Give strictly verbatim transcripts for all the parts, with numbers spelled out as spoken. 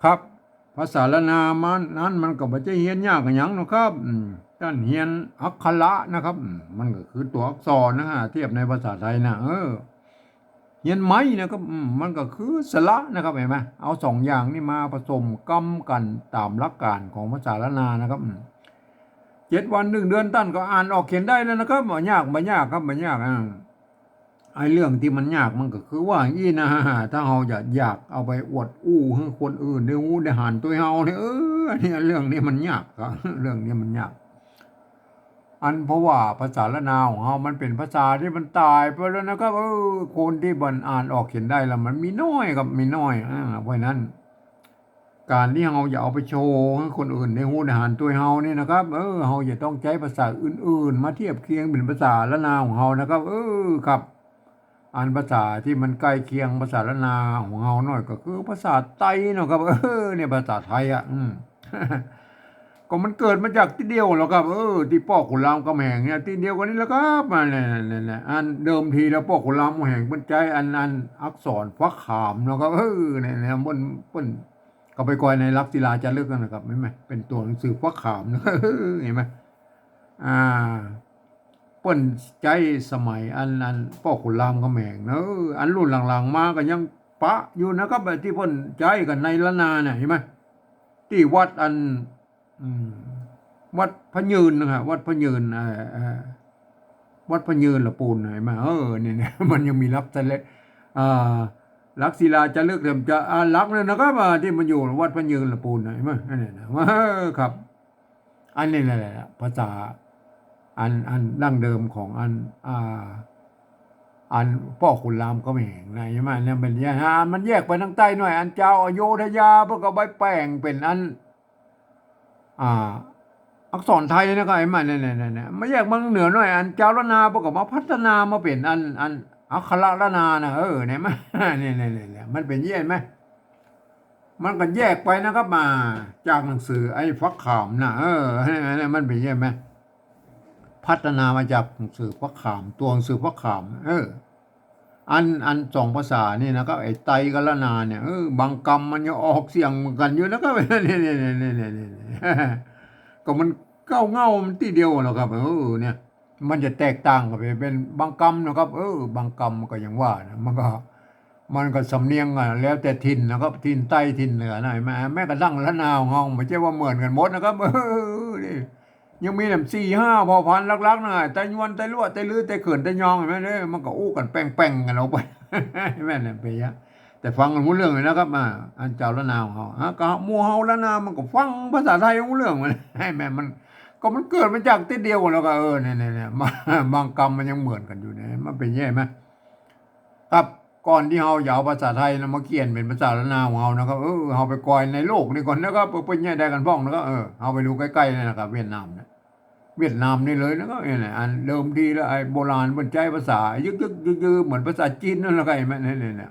ครับ ภาษาล้านนามัน นั้นมันก็บ่ใจ้เฮียนยากอะหยังเนาะครับ อืม ต้านเฮียนอักขระนะครับ อืม มันก็คือตั๋วอักษรนะฮะ เทียบในภาษาไทยนะ เออ เฮียนไม้นะครับ อืม มันก็คือสระนะครับ หันก่อ เอาสองอย่างนี้มาผสมกำกั๋นต๋ามหลักก๋านของภาษาล้านนานะครับ อืม เจ็ดวันหนึ่งเดือนต้านก็อ่านออกเขียนได้แล้วนะครับ บ่ยาก บ่ยากครับ บ่ยาก อ่า ไอ้เรื่องตี้มันยากมันก็คือว่าอี้นะ ถ้าเฮาจะอยากเอาไปอวดอู้หื้อคนอื่นได้ฮู้ได้หันตวยเฮาเนี่ย เออ เนี่ย เรื่องนี้มันยากครับ เรื่องนี้มันยาก อันเพราะว่าภาษาล้านนาของเฮามันเป๋นภาษาตี้มันต๋ายไปแล้วนะครับ เออ คนตี้มันอ่านออกเขียนได้แล้วมันมีน้อยครับ มีน้อย อ่า เพราะฉะนั้น ก๋านตี้เฮาจะเอาไปโชว์หื้อคนอื่นได้ฮู้ได้หันตวยเฮานี่นะครับ เออ เฮาจะต้องใจ๊ภาษาอื่นๆ มาเทียบเคียงเป๋นภาษาล้านนาของเฮานะครับ เออ ครับ อันภาษาตี้มันใก้เคียงภาษาล้านนาของเฮาหน่อยก็คือภาษาไตเนาะครับ เออ เนี่ยภาษาไตอะ อืม ก็มันเกิดมาจากตี้เดียวแหละครับ เออ ตี้ป้อขุนรามคำแหงเนี่ย ตี้เดียวกั๋นนี่แหละครับ มาเนี่ย เนี่ย เนี่ย อันเดิมทีแล้วป้อขุนรามคำแหงเปิ้นใจ๊อัน อันอักษรฟักขามเนาะครับ เออ เนี่ย เนี่ย เปิ้น เปิ้นก็ไปกอยในลักษิลาจารึกนั่นนะครับ หันก่อ เป๋นตั๋วหนังสือฟักขามนะ หันก่อ อ่า เปิ้นใจ๊สมัยอัน อันป้อขุนรามคำแหงเนาะ อันรุ่นหลังๆ มาก็ยังปะอยู่นะครับ ไอ้ตี้เปิ้นใจ๊กั๋นในล้านนาเนี่ย หันก่อ ตี้วัดอัน อืม วัดพระยืนนะฮะ วัดพระยืน เอ่อ เอ่อ วัดพระยืนละปูน หันก่อ เออ เนี่ย เนี่ย มันยังมีลักษณ์เล็ก อ่า ลักษิลาจารึกเดิมจะ อ่า หลักเลยนะครับ อ่า ตี้มันอยู่วัดพระยืนละปูน หันก่อ อันนี้นะ เออ ครับ อันนี้แหละ ภาษาอัน อันดั้งเดิมของอัน อ่า อันป้อขุนรามคำแหงนะ หันก่อ เนี่ยมันแยก อ่า มันแยกไปตางใต้หน่อย อันจาวอโยธยาเปิ้นก็ไปแป๋งเป๋นอัน อ่า อักษรไตยนะก็หันก่อ เนี่ย เนี่ย เนี่ย เนี่ย มาแยกมาตางเหนือหน่อย อันจาวล้านนาเปิ้นก็มาพัฒนามาเป๋นอัน อันอักขระล้านนานะ เออ เนี่ย มัน เนี่ย เนี่ย เนี่ย เนี่ย มันเป๋นอย่างอี้หันก่อ มันก็แยกไปนะครับ มาจากหนังสือไอ้ฟักขามนะ เออ เนี่ย เนี่ย มันเป๋นอย่างอี้หันก่อ พัฒนามาจากหนังสือฟักขาม ตั๋วหนังสือฟักขาม เออ อัน อันสองภาษานี่นะครับ ไอ้ไตยกับล้านนาเนี่ย เออ บางกำมันยังออกเสียงเหมือนกั๋นอยู่นะครับ เนี่ย เนี่ย ก็มันเก๊าเหง้ามันตี้เดียวแหละครับ เออ เนี่ย มันจะแตกต่างกั๋นไปเป๋นบางกำนะครับ เออ บางกำมันก็ยังว่านะ มันก็ มันก็สำเนียงอะ แล้วแต่ถิ่นนะครับ ถิ่นใต้ถิ่นเหนือนะ แม้ แม้กระทั่งล้านนาของเฮา บ่ใจ้ว่าเหมือนกั๋นหมดนะครับ เออ นี่ ยังมีแหมสี่ห้าเผ่าพันธุ์หลักๆ นะ ไตยวน ไตลัว ไตลือ ไตเขิน ไตยอง หันก่อ เนี่ย มันก็อู้กั๋นแป่งๆ กั๋นออกไป แม่นแหละเป๋นอย่างอี้ แต่ฟังกั๋นฮู้เรื่องเลยนะครับ อ่า อันจาวล้านนาของเฮา อ่ะ ก็หมู่เฮาล้านนามันก็ฟังภาษาไตยฮู้เรื่องมัน หันก่อ มัน ก็มันเกิดมาจากตี้เดียวกั๋นแล้วก็ เออ เนี่ย เนี่ย เนี่ย บางกำมันยังเหมือนกั๋นอยู่เนี่ย มันเป๋นอย่างอี้หันก่อ ครับ ก่อนตี้เฮาจะเอาภาษาไตยนะมาเขียนเป๋นภาษาล้านนาของเฮานะครับ เออ เฮาไปกอยในโลกนี่ก่อนนะครับ เปิ้นใหญ่ได้กั๋นพ่องนะครับ เออ เฮาไปดูใก้ๆ นี่นะครับ เวียดนามเนี่ย เวียดนามนี่เลยนะครับ เนี่ย อันเดิมทีแล้วไอ้โบราณเปิ้นใจ๊ภาษายึกๆ ยือๆ เหมือนภาษาจีนนั่นแหละครับ หันก่อ เนี่ย เนี่ย เนี่ย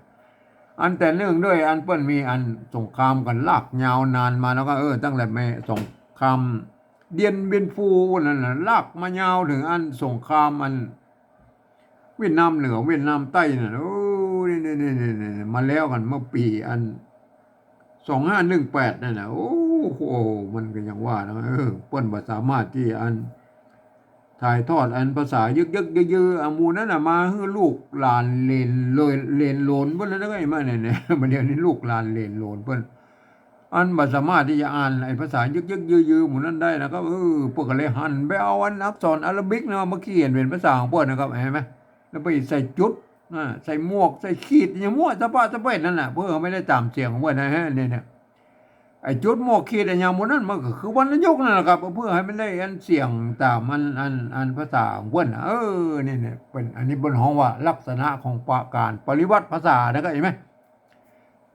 อันแต่เนื่องด้วยอันเปิ้นมีอันสงครามกั๋นลากยาวนานมาแล้วก็ เออ ตั้งแต่แม่สงครามเดียนเบียนฟูนั่นน่ะ ลากมายาวเถิงอันสงครามอัน เวียดนามเหนือ เวียดนามใต้นั่น โอ้ นี่ นี่ มาแล้วกั๋นเมื่อปี๋อัน สองห้าหนึ่งแปด นั่นน่ะ โอ้โห มันก็ยังว่านะ เออ เปิ้นบ่สามารถตี้อัน ถ่ายทอดอันภาษายึกๆ ยือๆ อะ หมู่นั้นน่ะ มาหื้อลูกหลานเหลนเลย เหลนโหลนเปิ้นแล้วนะ ไอ้มาเนี่ย เนี่ย มาเดี๋ยวนี้ลูกหลานเหลนโหลนเปิ้น อันบ่สามารถตี้จะอ่านไอ้ภาษายึกๆ ยือๆ หมู่นั้นได้นะครับ เออ เปิ้นก็เลยหันไปเอาอันอักษรอาราบิกนะ มาเขียนเป๋นภาษาของเปิ้นนะครับ หันก่อ แล้วไปใส่จุด อ่า ใส่หมวก ใส่ขีด อะหยังมั่วสะปะสะเปะนั่นน่ะ เปื้อหื้อมันได้ต๋ามเสียงของเปิ้นนะฮะ เนี่ย เนี่ย ไอ้จุดหมวกขีดอะหยังหมู่นั้น มันก็คือวรรณยุกต์นั่นแหละครับ เปื้อหื้อมันได้อันเสียงต๋ามอัน อัน อันภาษาของเปิ้นน่ะ เออ เนี่ย เนี่ย เปิ้น อันนี้เปิ้นฮ้องว่าลักษณะของปะ ก๋านปริวัติภาษานะครับ หันก่อ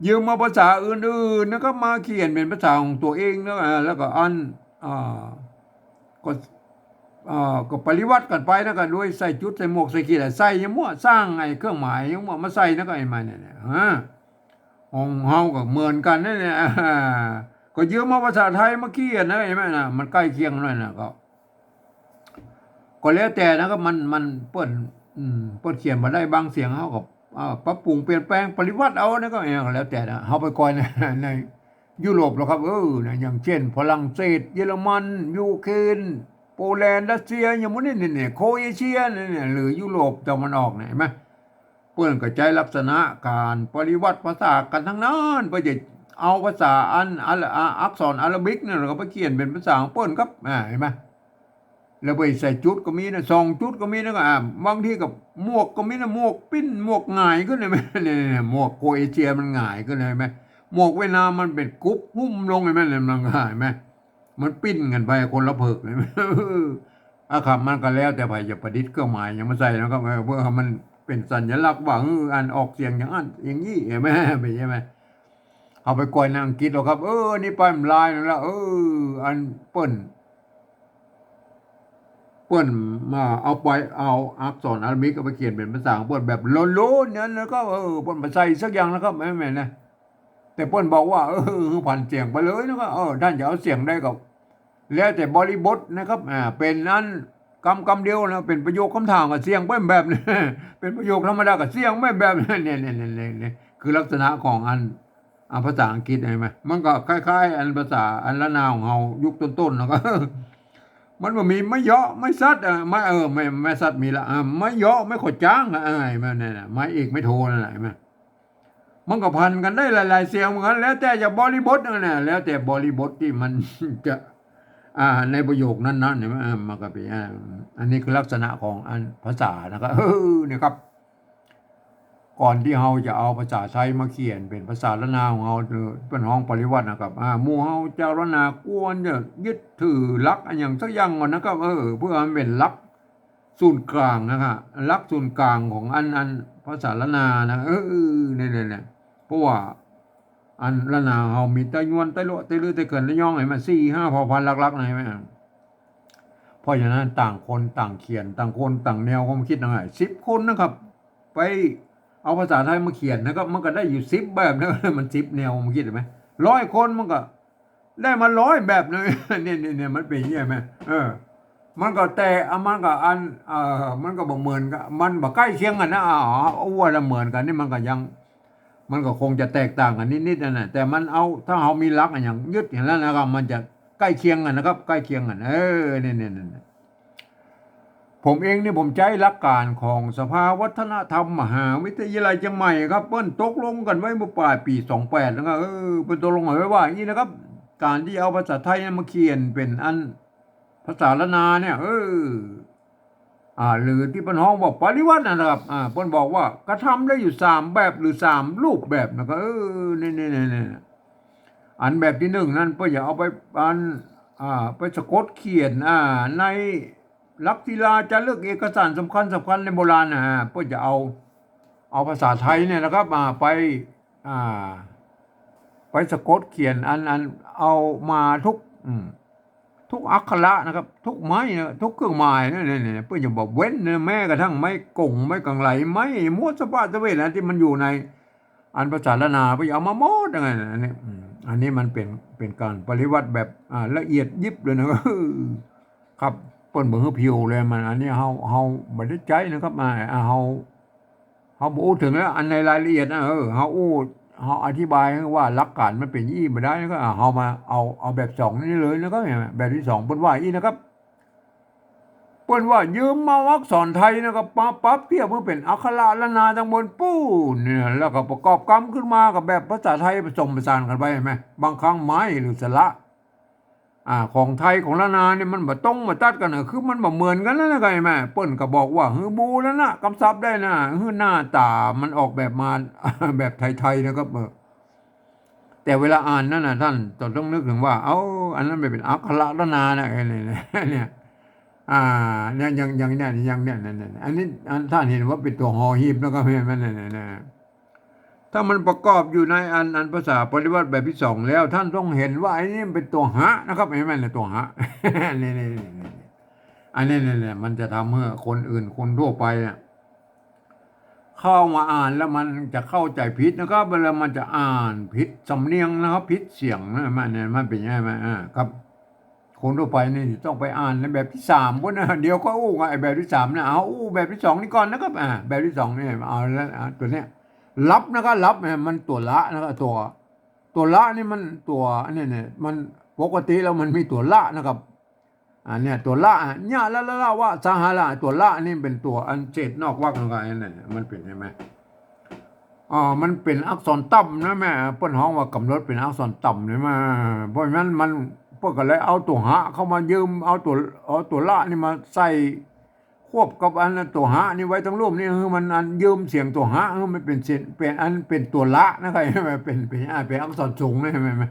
ยืมเอาภาษาอื่นๆ นะครับ มาเขียนเป๋นภาษาของตั๋วเองนะ อ่า แล้วก็อัน อ่า ก็ อ่า ก็ปริวัติกั๋นไปนะ ก็โดยใส่จุด ใส่หมวก ใส่ขีดอะ ใส่อะหยังมั่ว สร้างไอ้เครื่องหมายอะหยังมั่วมาใส่นะ ก็หันก่อ เนี่ย เนี่ย อ่า ของเฮาก็เหมือนกั๋นนั่นแหละ อ่า ก็ยืมเอาภาษาไตยมาเขียนนะ หันก่อ มันใก้เคียงหน่อยนะ ก็ ก็แล้วแต่นะครับ มัน มัน เปิ้น อืม เปิ้นเขียนบ่ได้บางเสียง เฮาก็ อ่า ปรับปรุงเปลี่ยนแปลงปริวัติเอานะ ก็ เออ ก็แล้วแต่นะ เฮาไปกอยใน ใน ยุโรปแล้วครับ เออ นะ อย่างเจ้นฝรั่งเศส เยอรมัน ยูเครน โปแลนด์ รัสเซีย อย่างหมู่นี้เนี่ย เนี่ย โครเอเชียเนี่ย เนี่ย หรือยุโรปตะวันออกเนี่ย หันก่อ เปิ้นก็ใจ๊ลักษณะก๋านปริวรรตภาษากั๋นตังนั้น เปิ้นจะเอาภาษาอัน อัล อ่า อักษรอาหรับบิกนั่นแหละก็ไปเขียนเป๋นภาษาของเปิ้นครับ อ่า หันก่อ แล้วไปใส่จุดก็มีนะ สองจุดก็มีนะ ก็ อ่า บางทีก็หมวกก็มีนะ หมวกปิ้น หมวกหงายขึ้น หันก่อ เนี่ย เนี่ย หมวกโครเอเชียมันหงายขึ้น หันก่อ หมวกเวียดนามมันเป๋นกุ๊บหุ้มลง หันก่อ เนี่ย มันหงาย หันก่อ มันปิ้นกั๋นไปคนละเผิก หันก่อ อ่ะครับ มันก็แล้วแต่ใผจะประดิษฐ์เครื่องหมายหยังมาใส่นะครับ เออ เพื่อให้มันเป๋นสัญลักษณ์ว่า เออ อันออกเสียงอย่างนั้นอย่างนี้ หันก่อ เป๋นใจ้ไหม เอาไปก้อยในอังกฤษแล้วครับ เออ นี่ไปมันลายนั่นละ เออ อันเปิ้น เปิ้นมาเอาไป เอาอักษรอาหรับบิกเอาไปเขียนเป๋นภาษาของเปิ้นแบบโลนๆ เนี่ย แล้วก็ เออ เปิ้นบ่ใส่สักอย่างนะครับ แม่นๆ นะ แต่เปิ้นบอกว่า เออ ผันเสียงไปเลยนะครับ เออ ต้านจะเอาเสียงใดก็ แล้วแต่บริบทนะครับ อ่า เป๋นอันกำกำเดียวนะ เป๋นประโยคกำถามก็เสียงไปแบบนี้ เป๋นประโยคธรรมดาก็เสียงไปแบบนี้ เนี่ย เนี่ย เนี่ย เนี่ย เนี่ย คือลักษณะของอัน อ่า ภาษาอังกฤษหันก่อ มันก็คล้ายๆ อันภาษาอันล้านนาของเฮายุคต้นๆ นะครับ มันบ่มีไม้เหยาะ ไม้สัด อ่ะ ไม้ เออ ไม้ ไม้สัดมีละ อ่า ไม้เหยาะ ไม้ข้อจ๊าง อ่ะ เออ หันก่อ เนี่ย เนี่ย ไม้เอก ไม้โท นั่นแหละ หันก่อ มันก็ผันกั๋นได้หลายๆ เสียงเหมือนกั๋น แล้วแต่จะบริบทนั่นแหละ แล้วแต่บริบทตี้มันจะ อ่า ในประโยคนั้นๆ หันก่อ อ่า มันก็เป๋น อ่า อันนี้คือลักษณะของอันภาษานะครับ เออ เนี่ยครับ ก่อนตี้เฮาจะเอาภาษาไทยมาเขียนเป๋นภาษาล้านนาของเฮา เออ เปิ้นฮ้องปริวรรตนะครับ อ่า หมู่เฮาจาวล้านนาควรจะยึดถือหลักอะหยังสักอย่างก่อนนะครับ เออ เพื่อมันเป๋นหลัก ศูนย์กลางนะครับ หลักศูนย์กลางของอัน อันภาษาล้านนานะ เออ เนี่ย เนี่ย เนี่ย เพราะว่าอันล้านนาเฮามีไตยวน ไตลัว ไตลื้อ ไตเขิน ไตย้อง หันก่อ สี่ห้าเผ่าพันธุ์หลักๆ นะ หันก่อ เพราะฉะนั้นต่างคนต่างเขียน ต่างคนต่างแนวความคิดนะ สิบคนนะครับ ไปเอาภาษาไทยมาเขียนนะครับ มันก็ได้อยู่สิบแบบนะ มันสิบแนวความคิด หันก่อ ร้อยคนมันก็ ได้มาร้อยแบบนะ เนี่ย เนี่ย เนี่ย มันเป๋นใจ้ไหม เออ มันก็แต่ อ่ะ มันก็อัน เออ มันก็บ่เหมือนกั๋น มันบ่ใก้เคียงกั๋นนะ อ๋อ ว่าละเหมือนกั๋นนี่มันก็ยัง มันก็คงจะแตกต่างกั๋นนิดๆ นั่นแหละ แต่มันเอา ถ้าเฮามีหลักอะหยังยึดหั้นแล้วนะครับ มันจะใก้เคียงกั๋นนะครับ ใก้เคียงกั๋น เออ เนี่ย เนี่ย เนี่ย เนี่ย ผมเองนี่ผมใจ๊หลักก๋านของสภาวัฒนธรรมมหาวิทยาลัยเจียงใหม่ครับ เปิ้นตกลงกั๋นไว้เมื่อป๋ายปี๋สองแปดนะครับ เออ เปิ้นตกลงกั๋นไว้ว่าอย่างนี้นะครับ ก๋านตี้เอาภาษาไทยมาเขียนเป๋นอันภาษาล้านนาเนี่ย เออ อ่า หรือตี้เปิ้นฮ้องว่าปริวรรตนะครับ อ่า เปิ้นบอกว่ากระทำได้อยู่สามแบบหรือสามรูปแบบนะครับ เออ เนี่ย เนี่ย เนี่ย เนี่ย อันแบบตี้นึ่งนั้นเปิ้นจะเอาไป อัน อ่า ไปสะกดเขียน อ่า ในหลักศิลาจารึกเอกสารสำคัญสำคัญในโบราณนะ เปิ้นจะเอา เอาภาษาไทยเนี่ยนะครับ อ่า ไป อ่า ไปสะกดเขียน อัน อัน เอามาทุก อืม ทุกอักขระนะครับ ทุกไม้นะ ทุกเครื่องหมายนะ เนี่ย เนี่ย เปิ้นจะบ่เว้นนะ แม้กระทั่งไม้กง ไม้กังไหล ไม้หมดสะพะสะเวทนะ ตี้มันอยู่ใน อันภาษาล้านนาไปเอามาหมดยังไงนะ อันนี้ อืม อันนี้มันเป๋น เป๋นก๋านปริวรรตแบบ อ่า ละเอียดยิบเลยนะ ครับ เปิ้นบ่หื้อผิวเลยมัน อันนี้เฮา เฮาบ่ได้ใจ๊นะครับ อ่า อ่า เฮา เฮาบ่อู้เถิงแล้ว อันในรายละเอียดนะ เออ เฮาอู้ เฮาอธิบายว่าหลักก๋านมันเป๋นอี้บ่ได้ แล้วก็ อ่า เฮามาเอา เอาแบบสองนี่เลยนะครับ เนี่ย แบบตี้สองเปิ้นว่าอี้นะครับ เปิ้นว่ายืมเอาอักษรไทยนะ ก็มาปรับเทียบหื้อเป๋นอักขระล้านนาตังบนปู้นเนี่ย แล้วก็ประกอบกำขึ้นมากับแบบภาษาไทยผสมผสานกั๋นไป หันก่อ บางครั้งไม้หรือสระ อ่า ของไทยของล้านนาเนี่ยมันบ่ตรงบ่ตัดกั๋นนะ คือมันบ่เหมือนกั๋นนะ หันก่อ หันก่อ เปิ้นก็บอกว่าหื้อบูรณะกำศัพท์ได้นะ หื้อหน้าต๋ามันออกแบบมา แบบไทยๆ นะครับ เออ แต่เวลาอ่านนั่นน่ะ ต้านจะต้องนึกเถิงว่า เอ้า อันนั้นมันเป๋นอักขระล้านนานะ เออ เนี่ย เนี่ย อ่า เนี่ย อย่าง อย่างเนี่ย อย่างเนี่ย เนี่ย เนี่ย อันนี้ อันต้านหันว่าเป๋นตั๋วหอหีบนะครับ หันก่อ เนี่ย เนี่ย เนี่ย ถ้ามันประกอบอยู่ในอัน อันภาษาปริวรรตแบบตี้สองแล้ว ต้านต้องหันว่าไอ้นี่มันเป๋นตั๋วหะนะครับ หันก่อ เนี่ย ตั๋วหะ เนี่ย เนี่ย เนี่ย เนี่ย อันนี้เนี่ย เนี่ย มันจะทำหื้อคนอื่น คนทั่วไปอะ เข้ามาอ่านแล้วมันจะเข้าใจ๋ผิดนะครับ แล้วมันจะอ่านผิดสำเนียงนะครับ ผิดเสียงนะ มันเนี่ย มันเป๋นอย่างนั้น อ่า ครับ คนทั่วไปนี่ต้องไปอ่านในแบบตี้สามพุ้นนะ เดี๋ยวก็อู้ไอ้แบบตี้สามนะ เอาอู้แบบตี้สองนี่ก่อนนะครับ อ่า แบบตี้สองนี่ เอาแล้ว อ่า ตั๋วเนี้ย ลับนะครับ ลับเนี่ย มันตั๋วละนะครับ ตั๋ว ตั๋วละนี่มันตั๋ว อันนี้เนี่ย มันปกติแล้วมันมีตั๋วละนะครับ อันเนี้ยตั๋วละอะ ญะละละละวะสะหะละ ตั๋วละนี่เป๋นตั๋วอันเศษนอกวรรคนะครับ อันนี้มันเป๋น หันก่อ อ่า มันเป๋นอักษรต่ำนะแม่ เปิ้นฮ้องว่ากำหนดเป๋นอักษรต่ำนี่มา เพราะฉะนั้นมัน เปิ้นก็เลยเอาตั๋วหะเข้ามาเยิม เอาตั๋ว เอาตั๋วละนี่มาใส่ควบกับอันตั๋วหะนี่ไว้ตังลุ่มนี่ หื้อมันอันเยิมเสียงตั๋วหะ หื้อมันเป๋นเสียง เป๋นอัน เป๋นตั๋วละนะครับ เป๋น เป๋น อ่า เป๋นอักษรสูงนะ หันก่อ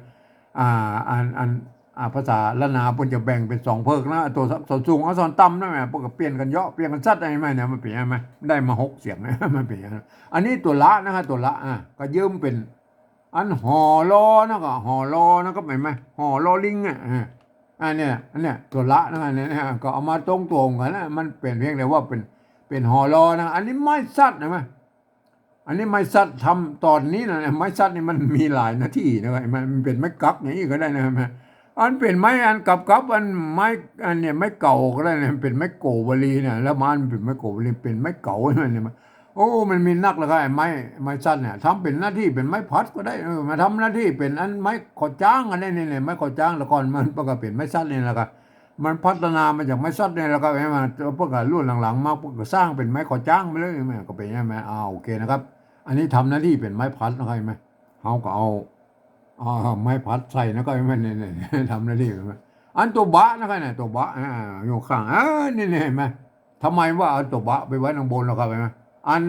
อ่า อัน อัน อ่า ภาษาล้านนาเปิ้นจะแบ่งเป๋นสองเผิกนะ ตั๋วอักษรสูง อักษรต่ำนะแม่ เปิ้นก็เปลี่ยนกั๋นเยาะ เปลี่ยนกั๋นสัด หันก่อ เนี่ย มันเป๋น หันก่อ ได้มาหกเสียงนะ มันเป๋น หันก่อ อันนี้ตั๋วละนะครับ ตั๋วละ อ่า ก็เยิมเป๋น อันหอลอนะ ก็หอลอนะ ก็หันก่อ หอลอลิงอะ อ่า อันเนี้ย อันเนี้ย ตั๋วละนะ อันเนี้ยนะ ก็เอามาตรงตั๋วกั๋นนะ มันเป๋นเพียงแต่ว่าเป๋น เป๋นหอลอนะ อันนี้ไม้สัด หันก่อ อันนี้ไม้สัดทำต๋อนนี้นะ ไม้สัดนี่มันมีหลายหน้าตี้นะ มันเป๋นไม้กั๊กอย่างนี้ก็ได้นะ อันเป๋นไม้อันกับกับ อันไม้ อันเนี่ย ไม้เก๋าก็ได้นะ เป๋นไม้โกวลีเนี่ย แล้วมันเป๋นไม้โกวลี เป๋นไม้เก๋าเนี่ย โอ้ มันมีนักแล้วก็ไอ้ไม้ ไม้สัดเนี่ย ทำเป๋นหน้าตี้เป๋นไม้พัดก็ได้ เออ มาทำหน้าตี้เป๋นอันไม้ข้อจ๊างอันนี้เนี่ย ไม้ข้อจ๊าง แต่ก่อนมันก็เป๋นไม้สัดนี่แหละครับ มันพัฒนามาจากไม้สัดนี่แหละครับ หันก่อ เปิ้นก็รุ่นหลังๆ มา เปิ้นก็สร้างเป๋นไม้ข้อจ๊างไปเลย หันก่อ ก็เป๋น หันก่อ อ่า โอเคนะครับ อันนี้ทำหน้าตี้เป๋นไม้พัดนะครับ หันก่อ เฮาก็เอา อ่า ไม้พัดใส่นะ ก็หันก่อ เนี่ย เนี่ย ทำหน้าตี้เป๋นไม้ อันตั๋วบะนะครับ เนี่ย ตั๋วบะ อ่า อยู่ข้าง อ่า นี่ นี่ หันก่อ ทำไมว่าเอาตั๋วบะไปไว้ตังบนล่ะครับ หันก่อ อัน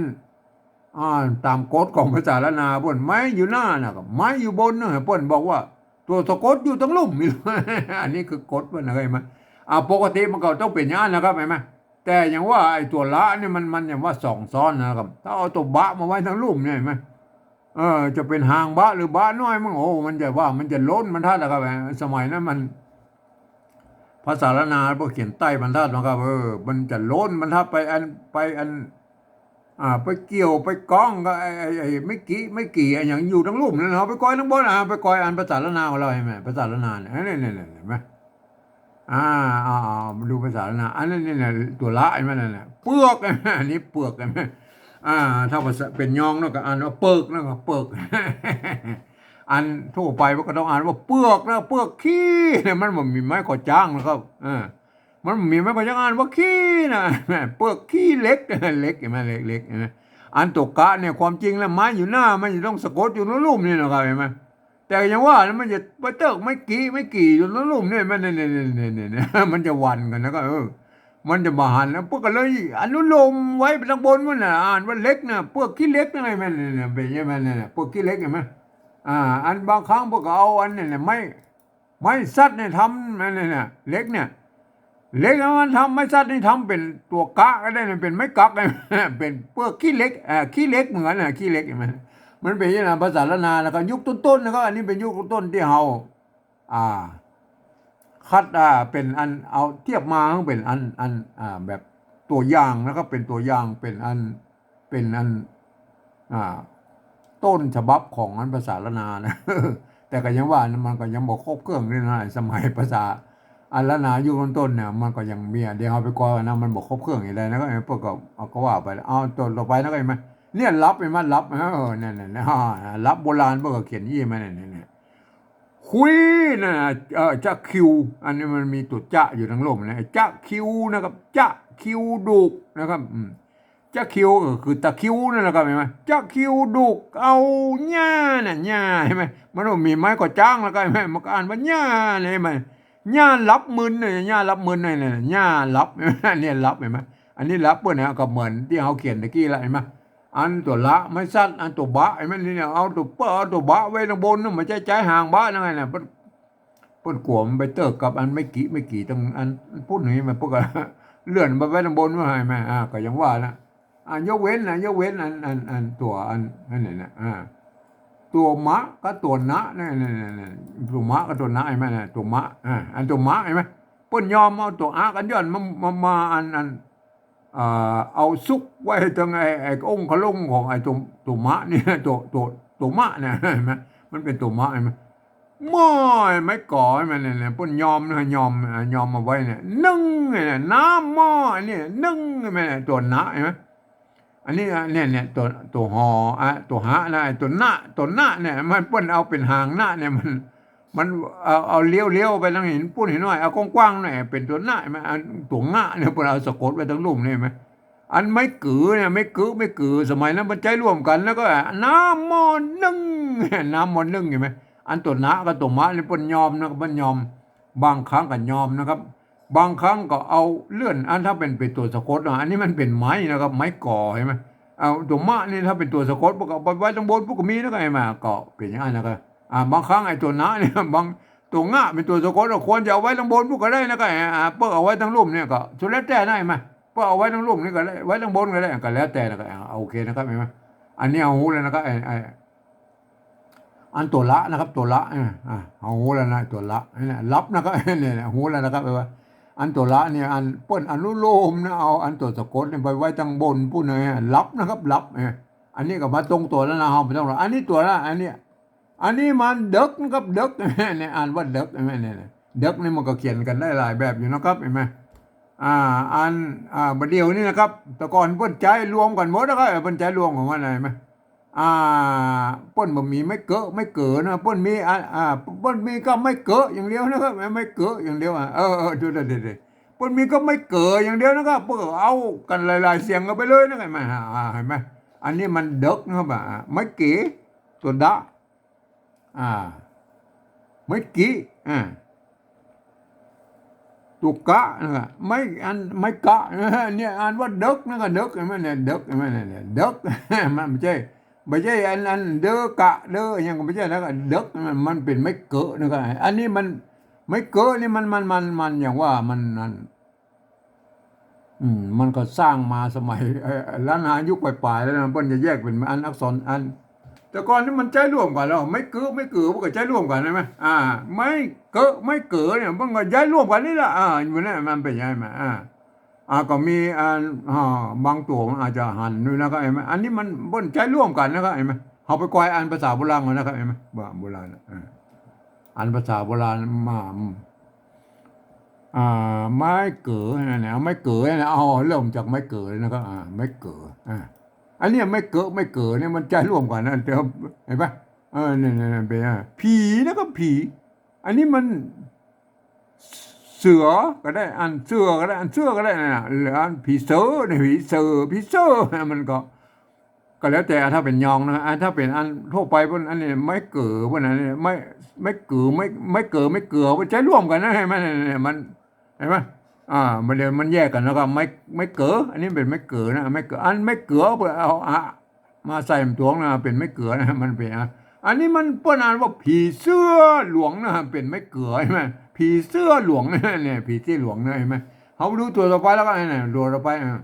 อ่า ต๋ามกฎของภาษาล้านนาเปิ้น ไม้อยู่หน้านะครับ ไม้อยู่บนนะ เปิ้นบอกว่าตั๋วสะกดอยู่ตังลุ่มนี่ อันนี้คือกฎเปิ้นนะ หันก่อ อ่า ปกติมันก็ต้องเป๋นอย่างนั้นนะครับ หันก่อ แต่อย่างว่าไอ้ตั๋วละนี่มัน มันอย่างว่าสองซ้อนนะครับ ถ้าเอาตั๋วบะมาไว้ตังลุ่มเนี่ย หันก่อ เออ จะเป๋นหางบะหรือบะน้อยมั่ง โอ้ มันจะว่ามันจะล้นบรรทัดนะครับ สมัยนั้นมัน ภาษาล้านนาเปิ้นเขียนใต้บรรทัดนะครับ เออ มันจะล้นบรรทัดไปอัน ไปอัน อ่า ไปเกี่ยวไปก้องกับไอ้ ไอ้ ไอ้ไม้กี่ ไม้กี่ ไอ้หยังอยู่ตังลุ่มนั่น เอาไปก้อยตังบน อ่า ไปก้อยอันภาษาล้านนาของเฮา หันก่อ ภาษาล้านนาเนี่ย เนี่ย เนี่ย เนี่ย หันก่อ อ่า อ่า อ่า มาดูภาษาล้านนา อันนี้ เนี่ย ตั๋วละ หันก่อ นั่นน่ะ เปือก อันนี้เปือก หันก่อ อ่า ถ้าภาษาเป๋นยองเนาะก็อ่านว่าเปิกเนาะ ก็เปิก อันทั่วไปมันก็ต้องอ่านว่าเปือกนะ เปือกขี้เนี่ย มันบ่มีไม้ข้อจ๊างนะครับ เออ มันบ่มีไม้ข้อจ๊าง อ่านว่าขี้นะ แม่ เปือกขี้เหล็ก เหล็ก หันก่อ เหล็ก เหล็ก หันก่อ อันตั๋วกะเนี่ย ความจริงแล้วไม้อยู่หน้า มันจะต้องสะกดอยู่ตังลุ่มนี่นะครับ หันก่อ แต่อย่างว่านะ มันจะไปเติกไม้กี่ ไม้กี่อยู่ตังลุ่มเนี่ย มันเนี่ย เนี่ย มันจะหวั่นกั๋นนะ ก็ เออ มันจะบ่หันนะ เปิ้นก็เลยอนุโลมไว้ไปตังบนมันน่ะ อ่านว่าเหล็กน่ะ เปือกขี้เหล็กนะ หันก่อ เนี่ย เนี่ย เป๋นอย่างนั้นน่ะ เปือกขี้เหล็ก หันก่อ อ่า อันบางครั้งเปิ้นก็เอาอันเนี่ย ไม้ ไม้สัดเนี่ยทำ อันนี้เนี่ย เหล็กเนี่ย เหล็กมันทำ ไม้สัดนี่ทำเป๋นตั๋วกะก็ได้นะ เป๋นไม้กั๊ก เป๋นเปือกขี้เหล็ก อ่า ขี้เหล็กเหมือนน่ะ ขี้เหล็ก หันก่อ มันเป๋นอย่างนั้น ภาษาล้านนา แล้วก็ยุคต้นๆ นะครับ อันนี้เป๋นยุคต้นตี้เฮา อ่า คัด อ่า เป๋นอันเอาเทียบมา เป๋นอัน อัน อ่า แบบตั๋วอย่างนะครับ เป๋นตั๋วอย่าง เป๋นอัน เป๋นอัน อ่า ต้นฉบับของอันภาษาล้านนานะ แต่ก็ยังว่านะ มันก็ยังบ่ครบเครื่องเลยนะ สมัยภาษา อันล้านนายุคต้นๆ เนี่ย มันก็ยังมี อ่ะ เดี๋ยวเฮาไปก้อยนะ มันบ่ครบเครื่องอย่างใดนะ ก็ เปิ้นก็ เอา ก็ว่าไป เอาตั๋วต่อไปนะ ก็หันก่อ เนี่ย หลับ หันก่อ หลับ เออ นั่นน่ะ อ่า หลับโบราณเปิ้นก็เขียนอี้มาเนี่ย เนี่ย เนี่ย คุยนั่นน่ะ เอ่อ จะคิว อันนี้มันมีตั๋วจะอยู่ตังลุ่มนะ จะคิวนะครับ จะคิวดุกนะครับ อืม จะคิวก็คือตะคริวนั่นแหละครับ หันก่อ จะคิวดุกเอาหญ้าน่ะ หญ้า หันก่อ มันบ่มีไม้ข้อจ๊างแล้วก็ หันก่อ มันก็อ่านว่าหญ้าเนี่ย หันก่อ หญ้าหลับมึนเนี่ย หญ้าหลับมึนเนี่ย หญ้าหลับ เนี่ยหลับ หันก่อ อันนี้หลับเปิ้นนะ ก็เหมือนตี้เฮาเขียนตะกี้ละ หันก่อ อันตั๋วละไม้สัด อันตั๋วบะ หันก่อ นี่เนี่ย เอาตั๋วเปาะ เอาตั๋วบะไว้ตังบนนะ บ่ใจ้ใจ๊หางบะนั่นไงนะ เปิ้น เปิ้นกั๋วมันไปเติกกับอันไม้กี่ ไม้กี่ตังอันปุ้นนี่ มันเปิ้นก็เลื่อนไปไว้ตังบนว่าหันก่อ อ่า ก็ยังว่านะ อ่า ยกเว้นนะ ยกเว้นอัน อัน อันตั๋วอัน อันนี้นะ อ่า ตั๋วมะกับตั๋วนะ นี่ นี่ นี่ นี่ ตั๋วมะกับตั๋วนะ หันก่อ ตั๋วมะ อ่า อันตั๋วมะ หันก่อ เปิ้นยอมเอาตั๋วอะกับยอดมา มา มาอัน อัน อ่า เอาซุกไว้ตังไอ้ ไอ้องค์ขะลงของไอ้ตั๋ว ตั๋วมะเนี่ย ตั๋ว ตั๋ว ตั๋วมะเนี่ย หันก่อ มันเป๋นตั๋วมะ หันก่อ หม้อไม้ก๋อ หันก่อ เนี่ย เนี่ย เปิ้นยอมนะ ยอม อ่า ยอมเอาไว้เนี่ย นึ่ง เนี่ย น้ำหม้อเนี่ย นึ่ง หันก่อ เนี่ย ตั๋วนะ หันก่อ อันนี้ เนี่ย เนี่ย ตั๋ว ตั๋วหอ อ่ะ ตั๋วหะนะ ไอ้ตั๋วนะ ตั๋วนะเนี่ย มันเปิ้นเอาเป๋นหางนะเนี่ย มัน มันเอา เอาเลี้ยว เลี้ยวไปตางหินปู๊นหินน้อย เอากว้างๆ หน่อย เป๋นตั๋วนะ หันก่อ อันตั๋วงะเนี่ย เปิ้นเอาสะกดไว้ตางลุ่มนี่หันก่อ อันไม้เก๋อเนี่ย ไม้เก๋อ ไม้เก๋อ สมัยนั้นมันใจ๊ร่วมกั๋น แล้วก็น้ำหม้อนึ่ง น้ำหม้อนึ่ง หันก่อ อันตั๋วนะกับตั๋วมะนี่เปิ้นยอมนะ เปิ้นยอม บางครั้งก็ยอมนะครับ บางครั้งก็เอาเลื่อน อันถ้าเป๋น เป๋นตั๋วสะกดนะ อันนี้มันเป๋นไม้นะครับ ไม้ก่อ หันก่อ เอาตั๋วมะนี่ถ้าเป๋นตั๋วสะกด เปิ้นก็เอาไปไว้ตางบน เปิ้นก็มีนะ หันก่อ ก็เป๋นอย่างนั้นนะครับ อ่า บางครั้งไอ้ตั๋วนะเนี่ย บาง ตั๋วงะเป๋นตั๋วสะกด ควรจะเอาไว้ตางบนปู๊นก็ได้นะ ก็ อ่า เปิ้นเอาไว้ตางลุ่มเนี่ยก็สุดแล้วแต่นะ หันก่อ เปิ้นเอาไว้ตางลุ่มนี่ก็ได้ ไว้ตางบนก็ได้ ก็แล้วแต่นะ ก็ อ่า โอเคนะครับ หันก่อ อันนี้เฮาฮู้แล้วนะครับ ไอ้ ไอ้ อันตั๋วละนะครับ ตั๋วละ อ่า อ่า เฮาฮู้แล้วนะ ตั๋วละ นี่แหละ ลับนะครับ เนี่ย เนี่ย ฮู้แล้วนะครับ ว่าอันตั๋วละเนี่ย อันเปิ้นอนุโลมนะ เอาอันตั๋วสะกดเนี่ยไปไว้ตางบนปู๊นนะ ลับนะครับ ลับ เออ อันนี้ก็มาตรงตั๋วแล้วนะ เฮาบ่ต้องละ อันนี้ตั๋วละ อันนี้ อันนี้มันเดิกนะครับ เดิก เนี่ย อ่านว่าเดิก หันก่อ เนี่ย เนี่ย เดิกนี่มันก็เขียนกั๋นได้หลายแบบอยู่นะครับ หันก่อ อ่า อัน อ่า บ่าเดี่ยวนี้นะครับ แต่ก่อนเปิ้นใจ๊ร่วมกั๋นหมดนะครับ เปิ้นใจ๊ร่วมกั๋นว่าไง หันก่อ อ่า เปิ้นบ่มีไม้เก๋อ ไม้เก๋อนะ เปิ้นมี อ่า อ่า เปิ้นมีก็ไม้เก๋ออย่างเดียวนะครับ ไม้เก๋ออย่างเดียว อ่ะ เออ เออ ดู ดู ดู ดู เปิ้นมีก็ไม้เก๋ออย่างเดียวนะครับ เปิ้นเอากั๋นหลายๆ เสียงกั๋นไปเลยนะครับ หันก่อ อ่า หันก่อ อันนี้มันเดิกนะครับ อ่า ไม้เก๋อ ตั๋วดะ อ่า ไม้กิ อ่า ตั๋วกะนะครับ ไม้ อัน ไม้กะ เนี่ย อ่านว่าเดิกนะครับ เดิก หันก่อ เนี่ย เดิก หันก่อ เนี่ย เนี่ย เดิก มันบ่ใจ้ บ่ใจ้อัน อันเดอกะเดอหยังก็บ่ใจ้นะครับ เดิก มัน มันเป๋นไม้เก๋อนะครับ อันนี้มัน ไม้เก๋อนี่มัน มัน มัน มัน อย่างว่ามันนั่น อืม มันก็สร้างมาสมัย เอ่อ ล้านนายุคป๋ายๆ แล้วนะ เปิ้นจะแยกเป๋นอันอักษรอัน แต่ก่อนนี่มันใจ๊ร่วมกั๋นแล้ว ไม้เก๋อ ไม้เก๋อ มันก็ใจ๊ร่วมกั๋น หันก่อ อ่า ไม้เก๋อ ไม้เก๋อเนี่ย มันก็ใจ๊ร่วมกั๋นนี่แหละ อ่า อยู่เนี่ย มันเป๋นยังไงมา อ่า อ่า ก็มีอัน อ่า บางตั๋วมันอาจจะหันด้วยนะครับ หันก่อ อันนี้มันเปิ้นใจ๊ร่วมกั๋นนะครับ หันก่อ เฮาไปกวายอ่านภาษาโบราณก่อนนะครับ หันก่อ ว่าโบราณนะ อ่า อ่านภาษาโบราณมา อืม อ่า ไม้เก๋อ เนี่ย เอาไม้เก๋อ เนี่ย เอาเริ่มจากไม้เก๋อเลยนะครับ อ่า ไม้เก๋อ อ่า อันเนี้ยไม้เก๋อ ไม้เก๋อเนี่ยมันใจ๊ร่วมกั๋นนะ เดี๋ยว หันก่อ เออ เนี่ย เนี่ย เนี่ย เป๋น อ่า ผีนะครับ ผี อันนี้มัน เสือก็ได้ อันเสื้อก็ได้ อันเสื้อก็ได้นะ หรืออันผีเสื้อเนี่ย ผีเสื้อ ผีเสื้อ มันก็ ก็แล้วแต่ ถ้าเป๋นยองนะ อ่า ถ้าเป๋นอันทั่วไปเปิ้น อันนี้ไม้เก๋อ เปิ้น อันนี้ไม้ ไม้เก๋อ ไม้ ไม้เก๋อ ไม้เก๋อ มันใจ๊ร่วมกั๋นนะ หันก่อ เนี่ย เนี่ย มัน หันก่อ อ่า มันเดี๋ยวมันแยกกั๋นแล้วก็ไม้ ไม้เก๋อ อันนี้เป๋นไม้เก๋อนะ ไม้เก๋อ อันไม้เก๋อ เปิ้นเอา อ่ะ มาใส่ตั๋วนะ เป๋นไม้เก๋อนะ มันเป๋น อ่ะ อันนี้มันเปิ้นอ่านว่าผีเสื้อหลวงนะ เป๋นไม้เก๋อ หันก่อ ผีเสื้อหลวงนะ เนี่ย ผีเสื้อหลวงนะ หันก่อ เฮาดูตั๋วต่อไปแล้วกั๋น เนี่ย ตั๋วต่อไป อ่า